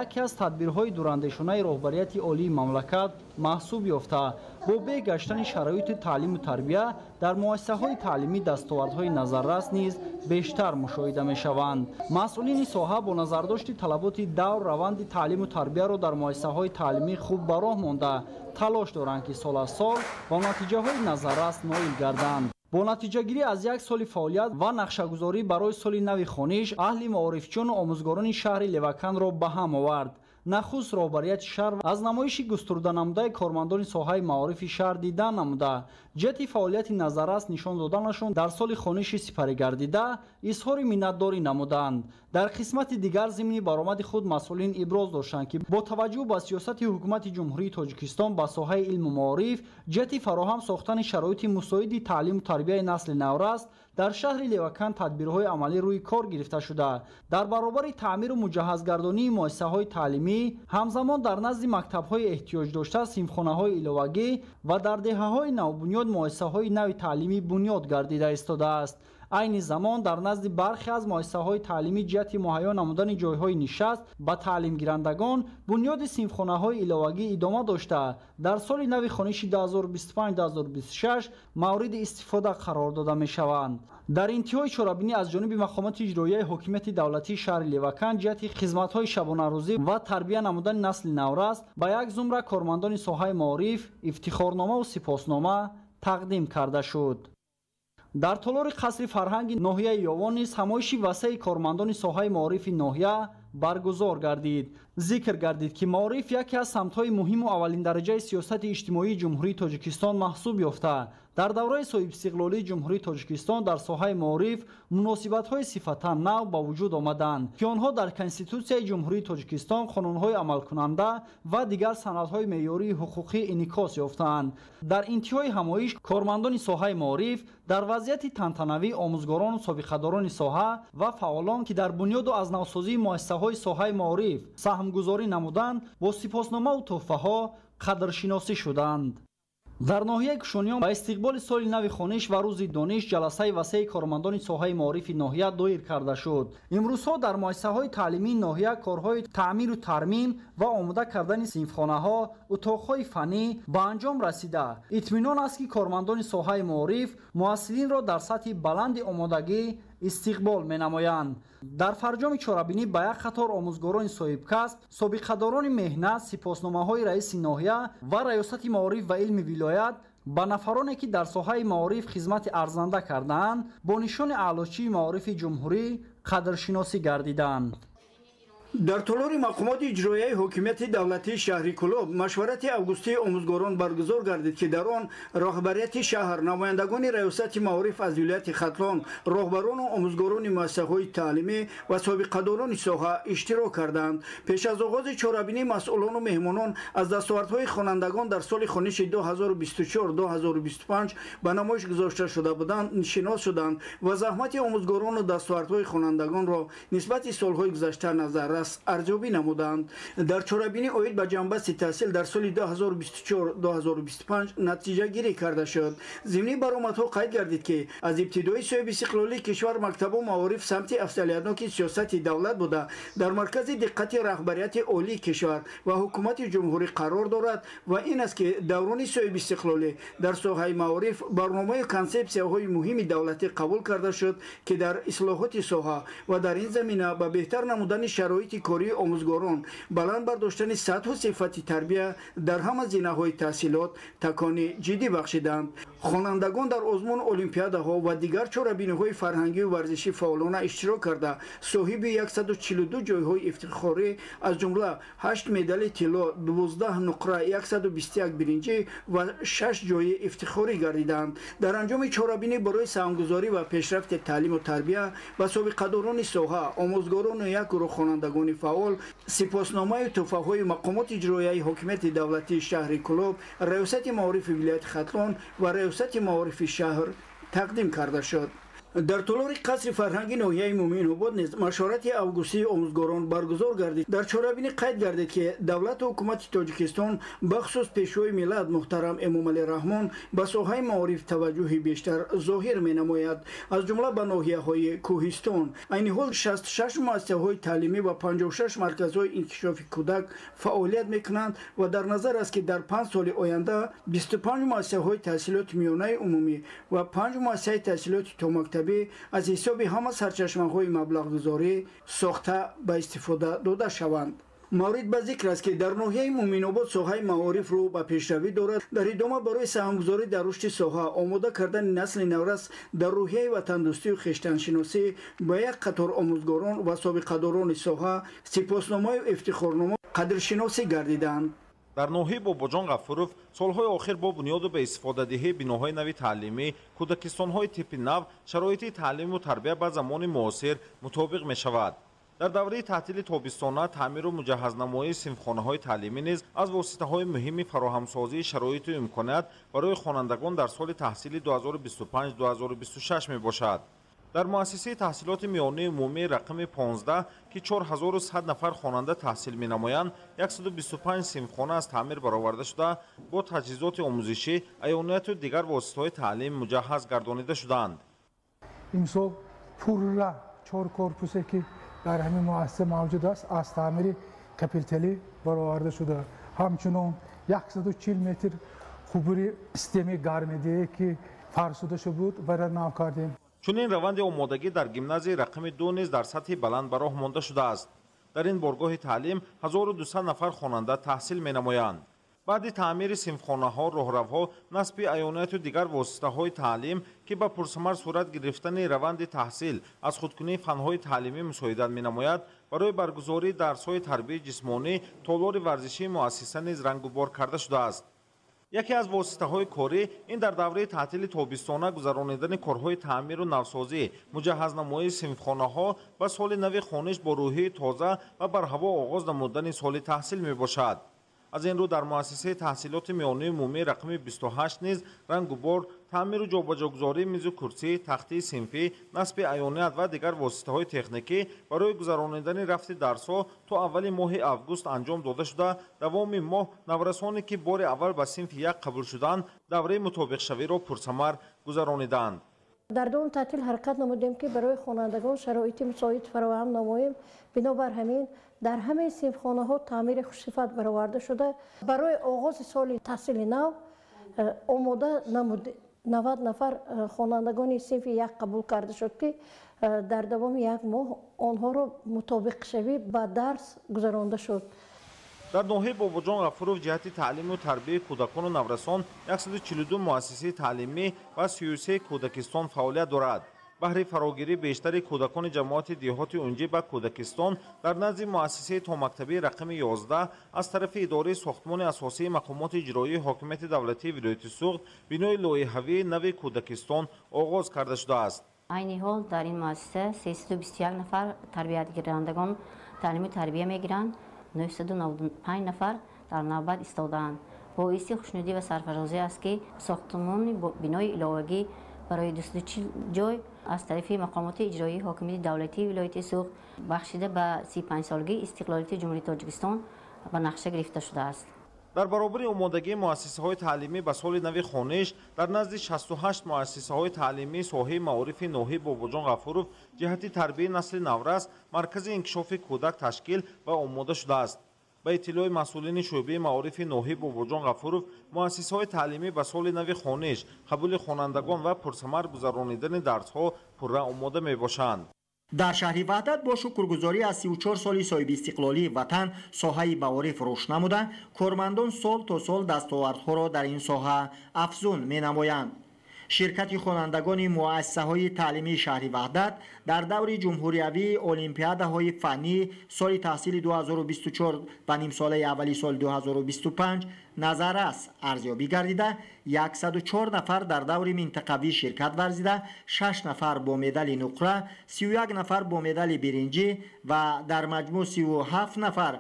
яке аз тадбирҳои дурандешонаи роҳбарияти олии мамлакат маҳсуб ёфта, бо беҳ гаштани шароити таълиму тарбия дар муассисаҳои таълимӣ дастовардҳои назаррас низ бештар мушоҳида мешаванд. Масъулини соҳа бо назардошти талаботи давр раванди таълиму тарбияро дар муассисаҳои таълимӣ хуб ба роҳ монда, талош доранд, ки сол аз сол бо натиҷаҳои назаррас ноил гарданд. Бо натиҷагирӣ аз як соли фаъолият ва нақшагузорӣ барои соли нави хониш аҳли маорифчиёну омӯзгорони шаҳри Леваканро ба ҳам овард. Нахуст роҳбарияти шаҳр аз намоиши густурданамудаи кормандони соҳаи маорифи шаҳр дидан намуда, ҷиҳати фаъолияти назаррас нишон доданашон дар соли хониши сипаригардида изҳори миннатдорӣ намуданд. Дар қисмати дигар зимни баромади худ масъулин иброз доштанд, ки бо таваҷҷӯҳ ба сиёсати ҳукумати Ҷумҳурии Тоҷикистон ба соҳаи илму маориф ҷиҳати фароҳам сохтани шароити мусоиди таълиму тарбияи насли навраст Дар шаҳри Леваканд тадбирҳои амалӣ рӯи кор гирифта шуда, дар баробари таъмиру муҷаҳҳазгардонии муассисаҳои таълимӣ, ҳамзамон дар назди мактабҳои эҳтиёҷдошта синфхонаҳои иловагӣ ва дар деҳаҳои навбунёд муассисаҳои нави таълимӣ бунёд гардида истодааст. Айни замон дар назди бархе аз муассисаҳои таълимӣ ҷиҳати муҳайё намудани ҷойҳои нишаст ба таълимгирандагон бунёди синфхонаҳои иловагӣ идома дошта, дар соли нави хониши 2025-2026 мавриди истифода қарор дода мешаванд. Дар интиҳои чорабинӣ аз ҷониби мақомоти иҷроияи ҳокимияти давлатии шаҳри Леваканд ҷиҳати хизматҳои шабонарӯзӣ ва тарбия намудани насли наврас ба як зумра кормандони соҳаи маориф ифтихорномаву сипоснома тақдим карда шуд. Дар толори қасри фарҳанги ноҳияи Ёвон низ ҳамоиши васеи кормандони соҳаи маорифи ноҳия баргузор гардид. Зикр гардид, ки маориф яке аз самтҳои муҳиму аввалиндараҷаи сиёсати иҷтимоии Ҷумҳурии Тоҷикистон маҳсуб ёфта, дар давраи соҳибистиқлолии Ҷумҳурии Тоҷикистон дар соҳаи маориф муносибатҳои сифатан нав ба вуҷуд омаданд, ки онҳо дар Конститутсияи Ҷумҳурии Тоҷикистон, қонунҳои амалкунанда ва дигар санадҳои меъёрии ҳуқуқӣ инъикос ёфтаанд. Дар интиҳои ҳамоиш кормандони соҳаи маориф дар вазъияти тантанавӣ омӯзгорону собиқадорони соҳа ва фаъолон, ки дар бунёду аз навсозии муассисаҳои соҳаи маориф саҳмгузорӣ намуданд, бо сипосномаву тӯҳфаҳо қадршиносӣ шуданд. Дар ноҳияи Кушониён ба истиқболи соли нави хониш ва рӯзи дониш ҷаласаи васеи кормандони соҳаи маорифи ноҳия доир карда шуд. Имрӯзҳо дар муассисаҳои таълимии ноҳия корҳои таъмиру тармим ва омода кардани синфхонаҳо, утоқҳои фаннӣ ба анҷом расида, итминон аст, ки кормандони соҳаи маориф муҳассилинро дар сатҳи баланди омодагӣ истиқбол менамоянд. Дар фарҷоми чорабинӣ ба як қатор омӯзгорони соҳибкасб, собиқадорони меҳнат, сипосномаҳои раиси ноҳия ва раёсати маориф ва илми вилоят, ба нафароне, ки дар соҳаи маориф хизмати арзанда кардаанд, бо нишони аълочии маорифи ҷумҳурӣ қадршиносӣ гардиданд. Дар толори мақомоти иҷроияи ҳокимияти давлатии шаҳри Кӯлоб машварати августии омӯзгорон баргузор гардид, ки дар он роҳбарияти шаҳр, намояндагони раёсати маориф аз вилояти Хатлон, роҳбарону омӯзгорони муассисаҳои таълимӣ ва собиқадорони соҳа иштирок карданд. Пеш аз оғози чорабинӣ масъулону меҳмонон аз дастовардҳои хонандагон дар соли хониши 2024-2025 ба намоиш гузошта шуда буданд шинос шуданд ва заҳмати омӯзгорону дастовардҳои хонандагонро нисбати солҳои гузашта назар арзёбӣ намуданд. Дар чорабинӣ оид ба ҷанбасти таҳсил дар соли 2024-2025 натиҷагирӣ карда шуд. Зимни баромадҳо қайд гардид, ки аз ибтидои соҳибистиқлолии кишвар мактабу маориф самти афзалиятноки сиёсати давлат буда, дар маркази диққати раҳбарияти олии кишвар ва ҳукумати ҷумҳурӣ қарор дорад ва ин аст, ки даврони соҳибистиқлолӣ дар соҳаи маориф барномаю консепсияҳои муҳими давлатӣ қабул карда шуд, ки дар ислоҳоти соҳа ва дар ин замина ба беҳтар намудани шароити кории омӯзгорон, баланд бардоштани сатҳу сифати тарбия дар ҳама зинаҳои таҳсилот такони ҷиддӣ бахшиданд. Хонандагон дар озмун, олимпиадаҳо ва дигар чорабиниҳои фарҳангию варзишӣ фаъолона иштирок карда, соҳиби 142 ҷойҳои ифтихорӣ, аз ҷумла 8 медали тилло, 12 нуқра, 121 биринҷӣ ва 6 ҷойи ифтихорӣ гардиданд. Дар анҷоми чорабинӣ барои саҳмгузорӣ ва пешрафти таълиму тарбия ба собиқадорони соҳа, омӯзгорону як гурӯҳ хонандагони фаъол сипосномаю тӯҳфаҳои мақомоти иҷроияи ҳокимияти давлатии шаҳри Кӯлоб, раёсати маорифи вилояти Хатлон ва раёсати маорифи шаҳр тақдим карда шуд. Дар толори қасри фарҳанги ноҳияи Муъминобод низ машварати августии омӯзгорон баргузор гардид. Дар чорабинӣ қайд гардид, ки давлату ҳукумати Тоҷикистон, бахусус пешвои миллат муҳтарам Эмомалӣ Раҳмон ба соҳаи маориф таваҷҷӯҳи бештар зоҳир менамояд, аз ҷумла ба ноҳияҳои кӯҳистон. Айни ҳол 66 муассисаҳои таълимӣ ва 56 марказҳои инкишофи кӯдак фаъолият мекунанд ва дар назар аст, ки дар 5 соли оянда 25 муассисаҳои таҳсилоти миёнаи умумӣ ва 5 муассисаи таҳсилоти томактабӣ аз ҳисоби ҳама сарчашмаҳои маблағгузорӣ сохта ба истифода дода шаванд. Маврид ба зикр аст, ки дар ноҳияи Муъминобод соҳаи маориф рӯ ба пешравӣ дорад. Дар идома барои саҳмгузорӣ дар рушди соҳа, омода кардани насли наврас дар рӯҳияи ватандӯстию хештаншиносӣ ба як қатор омӯзгорон ва собиқадорони соҳа сипосномаю ифтихорнома қадршиносӣ гардиданд. Дар ноҳияи Бобоҷон Ғафуров солҳои охир бо бунёду ба истифодадиҳии биноҳои нави таълимӣ, кӯдакистонҳои типи нав, шароити таълиму тарбия ба замони муосир мутобиқ мешавад. Дар давраи таътили тобистона таъмиру муҷаҳҳазнамоии синфхонаҳои таълимӣ низ аз воситаҳои муҳими фароҳамсозии шароиту имконият барои хонандагон дар соли таҳсили 2025-2026 мебошад. Дар муассисаи таҳсилоти миёнаи умумии рақами 15, ки 4100 нафар хонанда таҳсил менамоянд, 125 синфхона аз таъмир бароварда шуда, бо таҷҳизоти омӯзишӣ, аёнияту дигар воситаҳои таълим муҷаҳҳаз гардонида шудаанд. Имсол пурра 4 корпусе, ки дар ҳамин муассиса мавҷуд аст, аз таъмири капиталӣ бароварда шуда. Ҳамчунон 140 метр қубури системаи гармидиҳе, ки фарсуда шуда буд, вара нав кардем. Чунин раванди омодагӣ дар гимназияи рақами 2 низ дар сатҳи баланд ба роҳ монда шудааст. Дар ин боргоҳи таълим 1200 нафар хонанда таҳсил менамоянд. Баъди таъмири синфхонаҳо, роҳравҳо, насби аёнияту дигар воситаҳои таълим, ки ба пурсамар сурат гирифтани раванди таҳсил аз худкунии фанҳои таълимӣ мусоидат менамояд, барои баргузории дарсҳои тарбияи ҷисмонӣ толори варзишии муассиса низ рангубор карда шудааст. Яке аз воситаҳои корӣ ин дар давраи таътили тобистона гузаронидани корҳои таъмиру навсозӣ, муҷаҳҳазнамоии синфхонаҳо ва соли нави хониш бо рӯҳии тоза ва барҳаво оғоз намудани соли таҳсил мебошад. Аз ин рӯ дар муассисаи таҳсилоти миёнаи умумии рақами 28 низ рангубор, таъмиру ҷобаҷогузории мизу курсӣ, тахтии синфӣ, насби аёният ва дигар воситаҳои техникӣ барои гузаронидани рафти дарсҳо то аввали моҳи август анҷом дода шуда, давоми моҳ наврасоне, ки бори аввал ба синфи 1 қабул шуданд, давраи мутобиқшавиро пурсамар гузарониданд. Дар давоми таътил ҳаракат намудем, ки барои хонандагон шароити мусоид фароҳам намоем. Бинобар ҳамин дар ҳамаи синфхонаҳо таъмири хушсифат бароварда шуда, барои оғози соли таҳсили нав омода намуд. 90 нафар хонандагони синфи 1 қабул карда шуд, ки дар давоми як моҳ онҳоро мутобиқшавӣ ба дарс гузаронда шуд. Дар ноҳияи Бобоҷон Ғафуров ҷиҳати таълиму тарбияи кӯдакону наврасон 142 муассисаи таълимӣ ва 33 кӯдакистон фаъолият дорад. Баҳри фарогирии бештари кӯдакони ҷамоати деҳоти Унҷӣ ба кӯдакистон дар назди муассисаи томактабии рақами 11 аз тарафи идораи сохтмони асосии мақомоти иҷроии ҳокимияти давлатии вилояти Суғд бинои лоиҳавии нави кӯдакистон оғоз карда шудааст. Айни ҳол дар ин муассиса 321 нафар тарбиятгирандагон таълиму тарбия мегиранд, 995 нафар дар навбат истодаанд. Боиси хушнудӣ ва сарфарозӣ аст, ки сохтмони бинои иловагӣ барои 240 ҷой аз тарафи мақомоти иҷроии ҳокимияти давлатии вилояти Суғд бахшида ба 35-солагии истиқлолияти Ҷумҳурии Тоҷикистон ба нақша гирифта шудааст. Дар баробари омодагии муассисаҳои таълимӣ ба соли нави хониш дар назди 68 муассисаҳои таълимии соҳаи маорифи ноҳияи Бобоҷон Ғафуров ҷиҳати тарбияи насли наврас маркази инкишофи кӯдак ташкил ва омода шудааст. Ба иттилои масъулини шӯъбаи маорифи ноҳияи Бобоҷон Ғафуров, муассисаҳои таълимӣ ба соли нави хониш, қабули хонандагон ва пурсамар гузаронидани дарсҳо пурра омода мебошанд. Дар шаҳри Ваҳдат бо шукргузорӣ аз 34 соли соҳибистиқлолии ватан соҳаи маориф рушд намуда, кормандон сол то сол дастовардҳоро дар ин соҳа афзун менамоянд. Ширкати хонандагони муассисаҳои таълимии шаҳри Ваҳдат дар даври ҷумҳуриявии олимпиадаҳои фаннӣ соли таҳсили 2024 ва нимсолаи аввали соли 2025 назаррас арзёбӣ гардида, 104 нафар дар даври минтақавӣ ширкат варзида, 6 нафар бо медали нуқра, 31 нафар бо медали биринҷӣ ва дар маҷмӯъ 37 нафар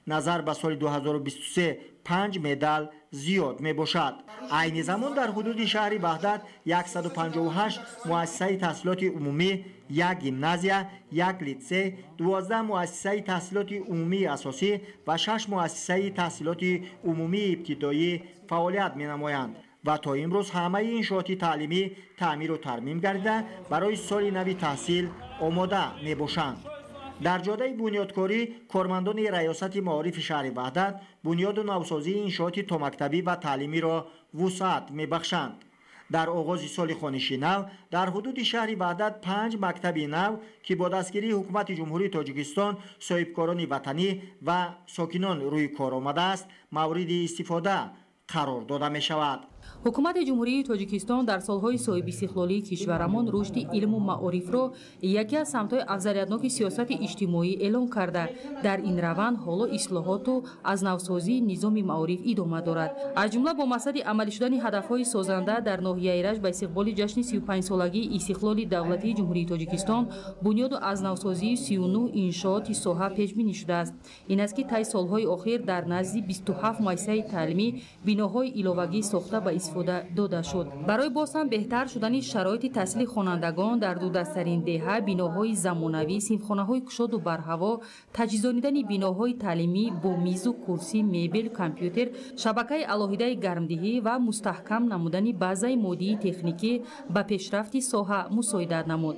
назар ба соли 2023 5 медал зиёд мебошад. Айни замон дар ҳудуди шаҳри Ваҳдат 158 муассисаи таҳсилоти умумӣ, 1 гимназия, 1 литсей, 12 муассисаи таҳсилоти умумии асосӣ ва 6 муассисаи таҳсилоти умумии ибтидоӣ фаъолият менамоянд ва то имрӯз ҳамаи иншооти таълимӣ таъмиру тармим гардида барои соли нави таҳсил омода мебошанд. Дар ҷодаи бунёдкорӣ кормандони раёсати маорифи шаҳри Ваҳдат бунёду навсозии иншооти томактабӣ ва таълимиро вусъат мебахшанд. Дар оғози соли хониши нав дар ҳудуди шаҳри Ваҳдат 5 мактаби нав, ки бо дастгирии ҳукумати Ҷумҳурии Тоҷикистон, соҳибкорони ватанӣ ва сокинон рӯи кор омадааст, мавриди истифода қарор дода мешавад. Ҳукумати Ҷумҳурии Тоҷикистон дар солҳои соҳибистиқлолии кишварамон рушди илму маорифро яке аз самтҳои афзалиятноки сиёсати иҷтимоӣ эълон карда. Дар ин раванд ҳоло ислоҳоту аз навсозии низоми маориф идома дорад. Аз ҷумла бо мақсади амалӣ шудани ҳадафҳои созанда дар ноҳияи Рашт ба истиқболи ҷашни 35-солагии истиқлоли давлатии Ҷумҳурии Тоҷикистон бунёду аз навсозии 39 иншооти соҳа пешбинӣ шудааст. Ин аст, ки тай солҳои охир дар назди 27 муассисаи таълимӣ биноҳои иловагӣ сохта ба истифода дода шуд. Барои боз ҳам беҳтар шудани шароити таҳсили хонандагон дар дурдасттарин деҳа биноҳои замонавӣ, синфхонаҳои кушоду барҳаво, таҷҳизонидани биноҳои таълимӣ бо мизу курсӣ, мебел, компютер, шабакаи алоҳидаи гармдиҳӣ ва мустаҳкам намудани базаи моддии техникӣ ба пешрафти соҳа мусоидат намуд.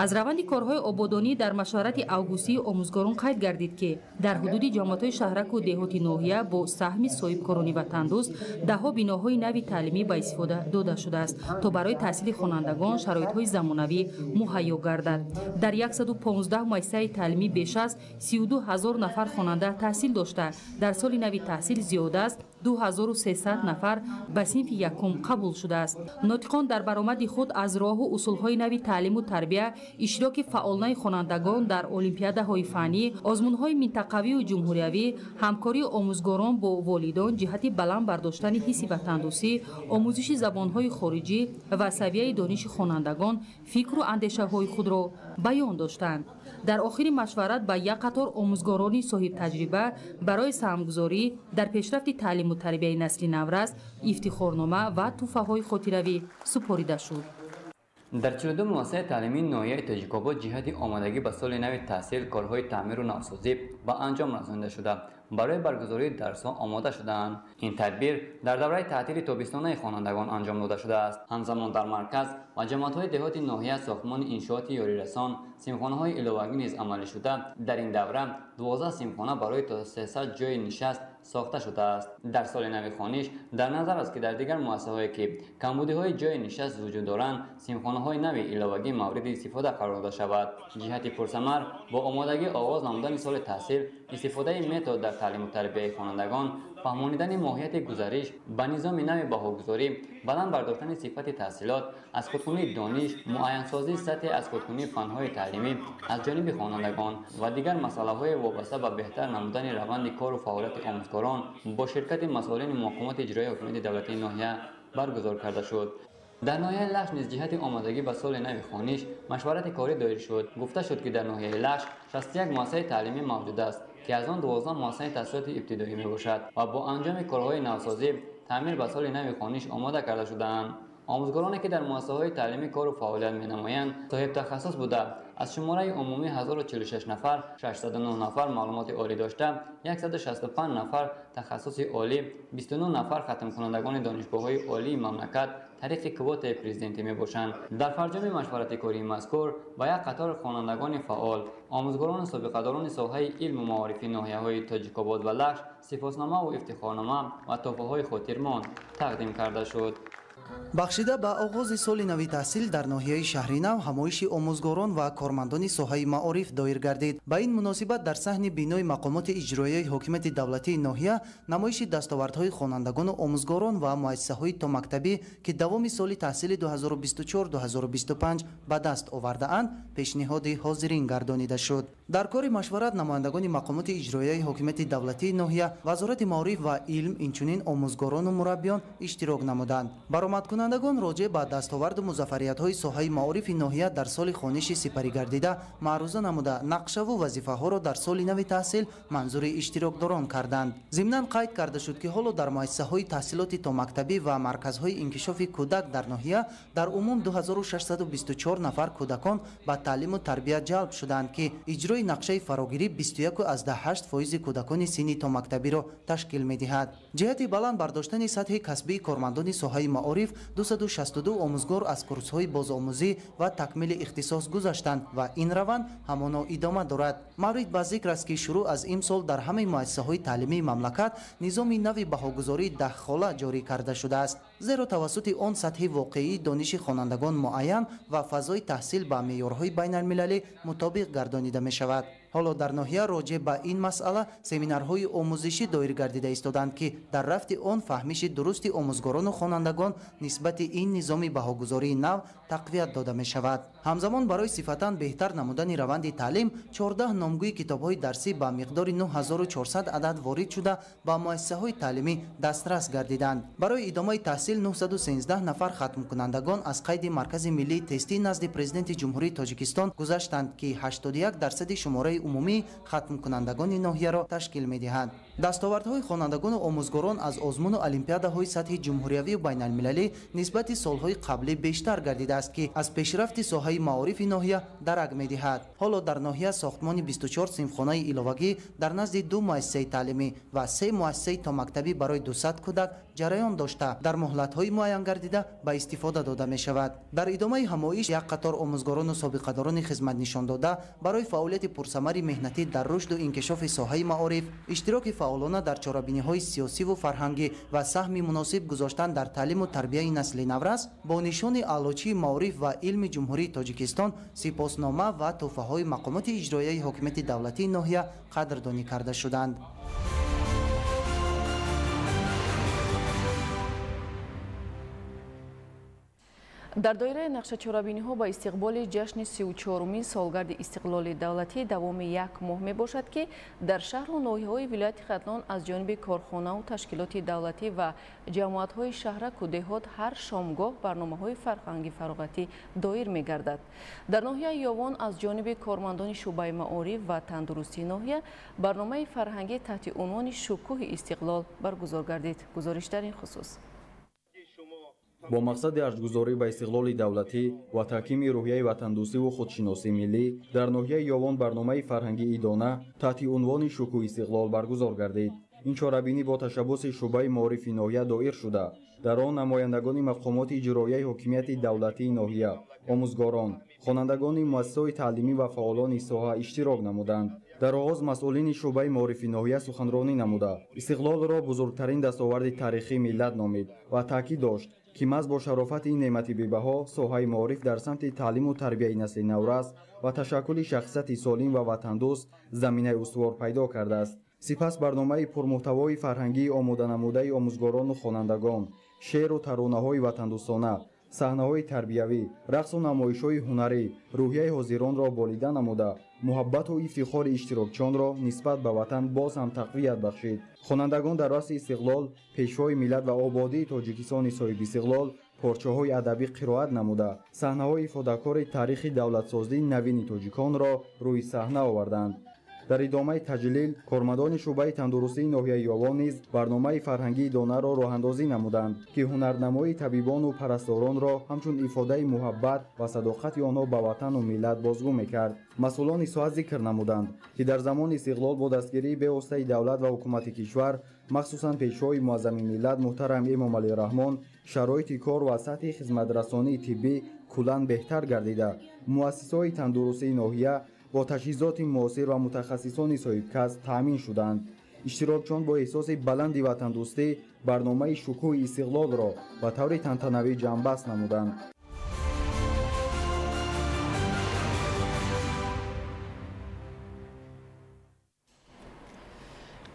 Аз раванди корҳои ободонӣ дар машварати августии омӯзгорон қайд гардид, ки дар ҳудуди ҷамоатҳои шаҳраку деҳоти ноҳия бо саҳми соҳибкорони ватандӯст даҳҳо биноҳои нави таълимӣ ба истифода дода шудааст, то барои таҳсили хонандагон шароитҳои замонавӣ муҳайё гардад. Дар 115 муассисаи таълимӣ беш аз 32 ҳазор нафар хонанда таҳсил дошта, дар соли нави таҳсил зиёда аз 2300 нафар ба синфи якум қабул шудааст. Нотиқон дар баромади худ аз роҳу усулҳои нави таълиму тарбия, иштироки фаъолнаи хонандагон дар олимпиадаҳои фаннӣ, озмунҳои минтақавию ҷумҳуриявӣ, ҳамкории омӯзгорон бо волидон ҷиҳати баланд бардоштани ҳисси ватандӯстӣ, омӯзиши забонҳои хориҷӣ ва савияи дониши хонандагон фикру андешаҳои худро баён доштанд. Дар охири машварат ба як қатор омӯзгорони соҳибтаҷриба барои саҳмгузорӣ дар пешрафти таълиму тарбияи насли наврас ифтихорнома ва тӯҳфаҳои хотиравӣ супорида шуд. Дар 42 муассисаи таълимии ноҳияи Тоҷикобод ҷиҳати омодагӣ ба соли нави таҳсил корҳои таъмиру навсозӣ ба анҷом расонида шуда, барои баргузории дарсҳо омода шудаанд. Ин тадбир дар давраи таътили тобистонаи хонандагон анҷом дода шудааст. Ҳамзамон дар марказ ва ҷамоатҳои деҳоти ноҳия сохтмони иншооти ёрирасон, синфхонаҳои иловагӣ низ амалӣ шуда, дар ин давра 12 синфхона барои то 300 ҷойи нишаст сохта шудааст. Дар соли нави хониш дар назар аст, ки дар дигар муассисаҳое ки камбудиҳои ҷойи нишаст вуҷуд доранд, синфхонаҳои нави иловагӣ мавриди истифода қарор дода шавад. Ҷиҳати пурсамар бо омодагӣ оғоз намудани соли таҳсил, истифодаи метод дар таълиму тарбияи хонандагон, фаҳмонидани моҳияти гузариш ба низоми нави баҳогузорӣ, баланд бардоштани сифати таҳсилот, аз худкунии дониш, муайянсозии сатҳи аз худкунии фанҳои таълимӣ аз ҷониби хонандагон ва дигар масъалаҳои вобаста ба беҳтар намудани раванди кору фаъолияти омӯзгорон бо ширкати масъулини мақомоти иҷроияи ҳокимияти давлатии ноҳия баргузор карда шуд. Дар ноҳияи Лахш низ ҷиҳати омодагӣ ба соли нави хониш машварати корӣ доир шуд. Гуфта шуд, ки дар ноҳияи Лахш 61 муассисаи таълимӣ мавҷуд аст, ки аз он 12 муассисаи таҳсилоти ибтидоӣ мебошад ва бо анҷоми корҳои навсозӣ таъмир ба соли нави хониш омода карда шудаанд. Омӯзгороне ки дар муассисаҳои таълимӣ кору фаъолият менамоянд соҳибтахассус буда, аз шумораи умумӣ 1046 нафар 609 нафар маълумоти олӣ дошта, 165 нафар тахассуси олӣ, 29 нафар хатмкунандагони донишгоҳҳои олии мамлакат тариқи квотаи президентӣ мебошанд. Дар фарҷоми машварати кории мазкур ба як қатор хонандагони фаъол, омӯзгорону собиқадорони соҳаи илму маорифи ноҳияҳои Тоҷикобод ва Лахш сипосномаву ифтихорнома ва тӯҳфаҳои хотирмон тақдим карда шуд. Бахшида ба оғози соли нави таҳсил дар ноҳияи Шаҳринав ҳамоиши омӯзгорон ва кормандони соҳаи маориф доир гардид. Ба ин муносибат дар саҳни бинои мақомоти иҷроияи ҳокимияти давлатии ноҳия намоиши дастовардҳои хонандагону омӯзгорон ва муассисаҳои томактабӣ, ки давоми соли таҳсили 2024-2025 ба даст овардаанд, пешниҳоди ҳозирин гардонида шуд. Дар кори машварат намояндагони мақомоти иҷроияи ҳокимияти давлатии ноҳия, Вазорати маориф ва илм, инчунин омӯзгорону мураббиён иштирок намуданд. Баромадкунандагон роҷеъ ба дастоварду музаффариятҳои соҳаи маорифи ноҳия дар соли хониши сипаригардида маъруза намуда, нақшаву вазифаҳоро дар соли нави таҳсил манзури иштирокдорон карданд. Зимнан қайд карда шуд, ки ҳоло дар муассисаҳои таҳсилоти томактабӣ ва марказҳои инкишофи кӯдак дар ноҳия дар умум 2624 нафар кӯдакон ба таълиму тарбия ҷалб шуданд, ки иҷрои нақшаи фарогирӣ 21,8% кӯдакони синни томактабиро ташкил медиҳад. Ҷиҳати баланд бардоштани сатҳи касбии кормандони соҳаи маориф 262 омӯзгор аз курсҳои бозомӯзӣ ва такмили ихтисос гузаштанд ва ин раванд ҳамоно идома дорад. Маврид ба зикр аст, ки шурӯъ аз имсол дар ҳамаи муассисаҳои таълимии мамлакат низоми нави баҳогузории даҳхола ҷорӣ карда шудааст. Зеро тавассути он сатҳи воқеии дониши хонандагон муайян ва фазои таҳсил ба меъёрҳои байналмилалӣ мутобиқ гардонида мешавад. Ҳоло дар ноҳия роҷеъ ба ин масъала семинарҳои омӯзишӣ доир гардида истоданд, ки дар рафти он фаҳмиши дурусти омӯзгорону хонандагон нисбати ин низоми баҳогузории нав тақвият дода мешавад. Ҳамзамон барои сифатан беҳтар намудани раванди таълим 14 номгӯи китобҳои дарсӣ ба миқдори 9400 адад ворид шуда ба муассисаҳои таълимӣ дастрас гардиданд. Барои идомаи таҳсил 913 нафар хатмкунандагон аз қайди Маркази миллии тестӣ назди Президенти Ҷумҳурии Тоҷикистон гузаштанд, ки 81% шумораи умумии хатмкунандагони ноҳияро ташкил медиҳанд. Дастовардҳои хонандагону омӯзгорон аз озмуну олимпиадаҳои сатҳи ҷумҳуриявию байналмилалӣ нисбати солҳои қаблӣ бештар гардидааст, ки аз пешрафти соҳаи маорифи ноҳия дарак медиҳад. Ҳоло дар ноҳия сохтмони 24 синфхонаи иловагӣ дар назди 2 муассисаи таълимӣ ва 3 муассисаи томактабӣ барои 200 кӯдак ҷараён дошта, дар муҳлатҳои муайян гардида ба истифода дода мешавад. Дар идомаи ҳамоиш як қатор омӯзгорону собиқадорони хизмат нишондода барои фаъолияти пурсамари меҳнатӣ дар рушду инкишофи соҳаи маориф, иштироки фаъолона дар чорабиниҳои сиёсиву фарҳангӣ ва саҳми муносиб гузоштан дар таълиму тарбияи насли наврас бо нишони Аълочии маориф ва илми Ҷумҳурии Тоҷикистон, сипоснома ва тӯҳфаҳои мақомоти иҷроияи ҳокимияти давлатии ноҳия қадрдонӣ карда шуданд. Дар доираи нақшачорабиниҳо ба истиқболи ҷашни 34-умин солгарди истиқлоли давлатӣ давоми як моҳ мебошад, ки дар шаҳру ноҳияҳои вилояти Хатлон аз ҷониби корхонаву ташкилоти давлатӣ ва ҷамоатҳои шаҳраку деҳот ҳар шомгоҳ барномаҳои фарҳангӣ фароғатӣ доир мегардад. Дар ноҳияи Ёвон аз ҷониби кормандони шӯъбаи маориф ва тандурустии ноҳия барномаи фарҳангӣ таҳти унвони «Шукӯҳи истиқлол» баргузор гардид. Гузориш дар ин хусус. Бо мақсади арҷгузорӣ ба истиқлоли давлатӣ ва таҳкими рӯҳияи ватандӯстиву худшиносии миллӣ дар ноҳияи Ёвон барномаи фарҳангии идона таҳти унвони «Шукӯҳи истиқлол» баргузор гардид. Ин чорабинӣ бо ташаббуси шӯъбаи маорифи ноҳия доир шуда, дар он намояндагони мақомоти иҷроияи ҳокимияти давлатии ноҳия, омӯзгорон, хонандагони муассисаҳои таълимӣ ва фаъолони соҳа иштирок намуданд. Дар оғоз масъулини шӯъбаи маорифи ноҳия суханронӣ намуда, истиқлолро бузургтарин дастоварди таърихии миллат номид ва таъкид дошт, ки маҳз бо шарофати ин неъмати бебаҳо соҳаи маориф дар самти таълиму тарбияи насли наврас ва ташаккули шахсияти солим ва ватандӯст заминаи устувор пайдо кардааст. Сипас барномаи пурмуҳтавои фарҳангии омоданамудаи омӯзгорону хонандагон, шеъру таронаҳои ватандӯстона, саҳнаҳои тарбиявӣ, рақсу намоишҳои ҳунарӣ рӯҳияи ҳозиронро болида намуда, муҳаббату ифтихори иштирокчиёнро нисбат ба ватан боз ҳам тақвият бахшид. Хонандагон дар васфи истиқлол, пешвои миллат ва ободии Тоҷикистони соҳибистиқлол порчаҳои адабӣ қироат намуда, саҳнаҳои ифодакори таърихи давлатсозии навини тоҷиконро рӯи саҳна оварданд. Дар идомаи таҷлил кормандони шӯъбаи тандурустии ноҳияи Ёвон низ барномаи фарҳангии донаро роҳандозӣ намуданд, ки ҳунарнамоии табибону парасторонро ҳамчун ифодаи муҳаббат ва садоқати онҳо ба ватану миллат бозгӯ мекард. Масъулони соҳа зикр намуданд, ки дар замони истиқлол бо дастгирии бевоситаи давлат ва ҳукумати кишвар, махсусан пешвои муаззами миллат муҳтарам Эмомалӣ Раҳмон, шароити кор ва сатҳи хизматрасонии тиббӣ куллан беҳтар гардида, муассисаҳои тандурустии ноҳия бо таҷҳизоти муосир ва мутахассисони соҳибкасб таъмин шуданд. Иштирокчиён бо эҳсоси баланди ватандӯстӣ барномаи «Шукӯҳи истиқлолро» ба таври тантанавӣ ҷамъбаст намуданд.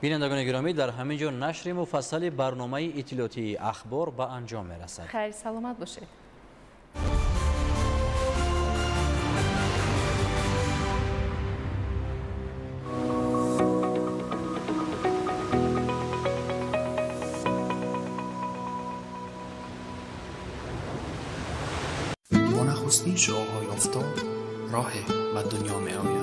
Бинандагони гиромӣ, дар ҳамин ҷо нашри муфассали барномаи иттилоотии «Ахбор» ба анҷом мерасад. Хайр, саломат бошед. Бо нахустин шуоъҳои офтоб роҳе ба дунё меояд.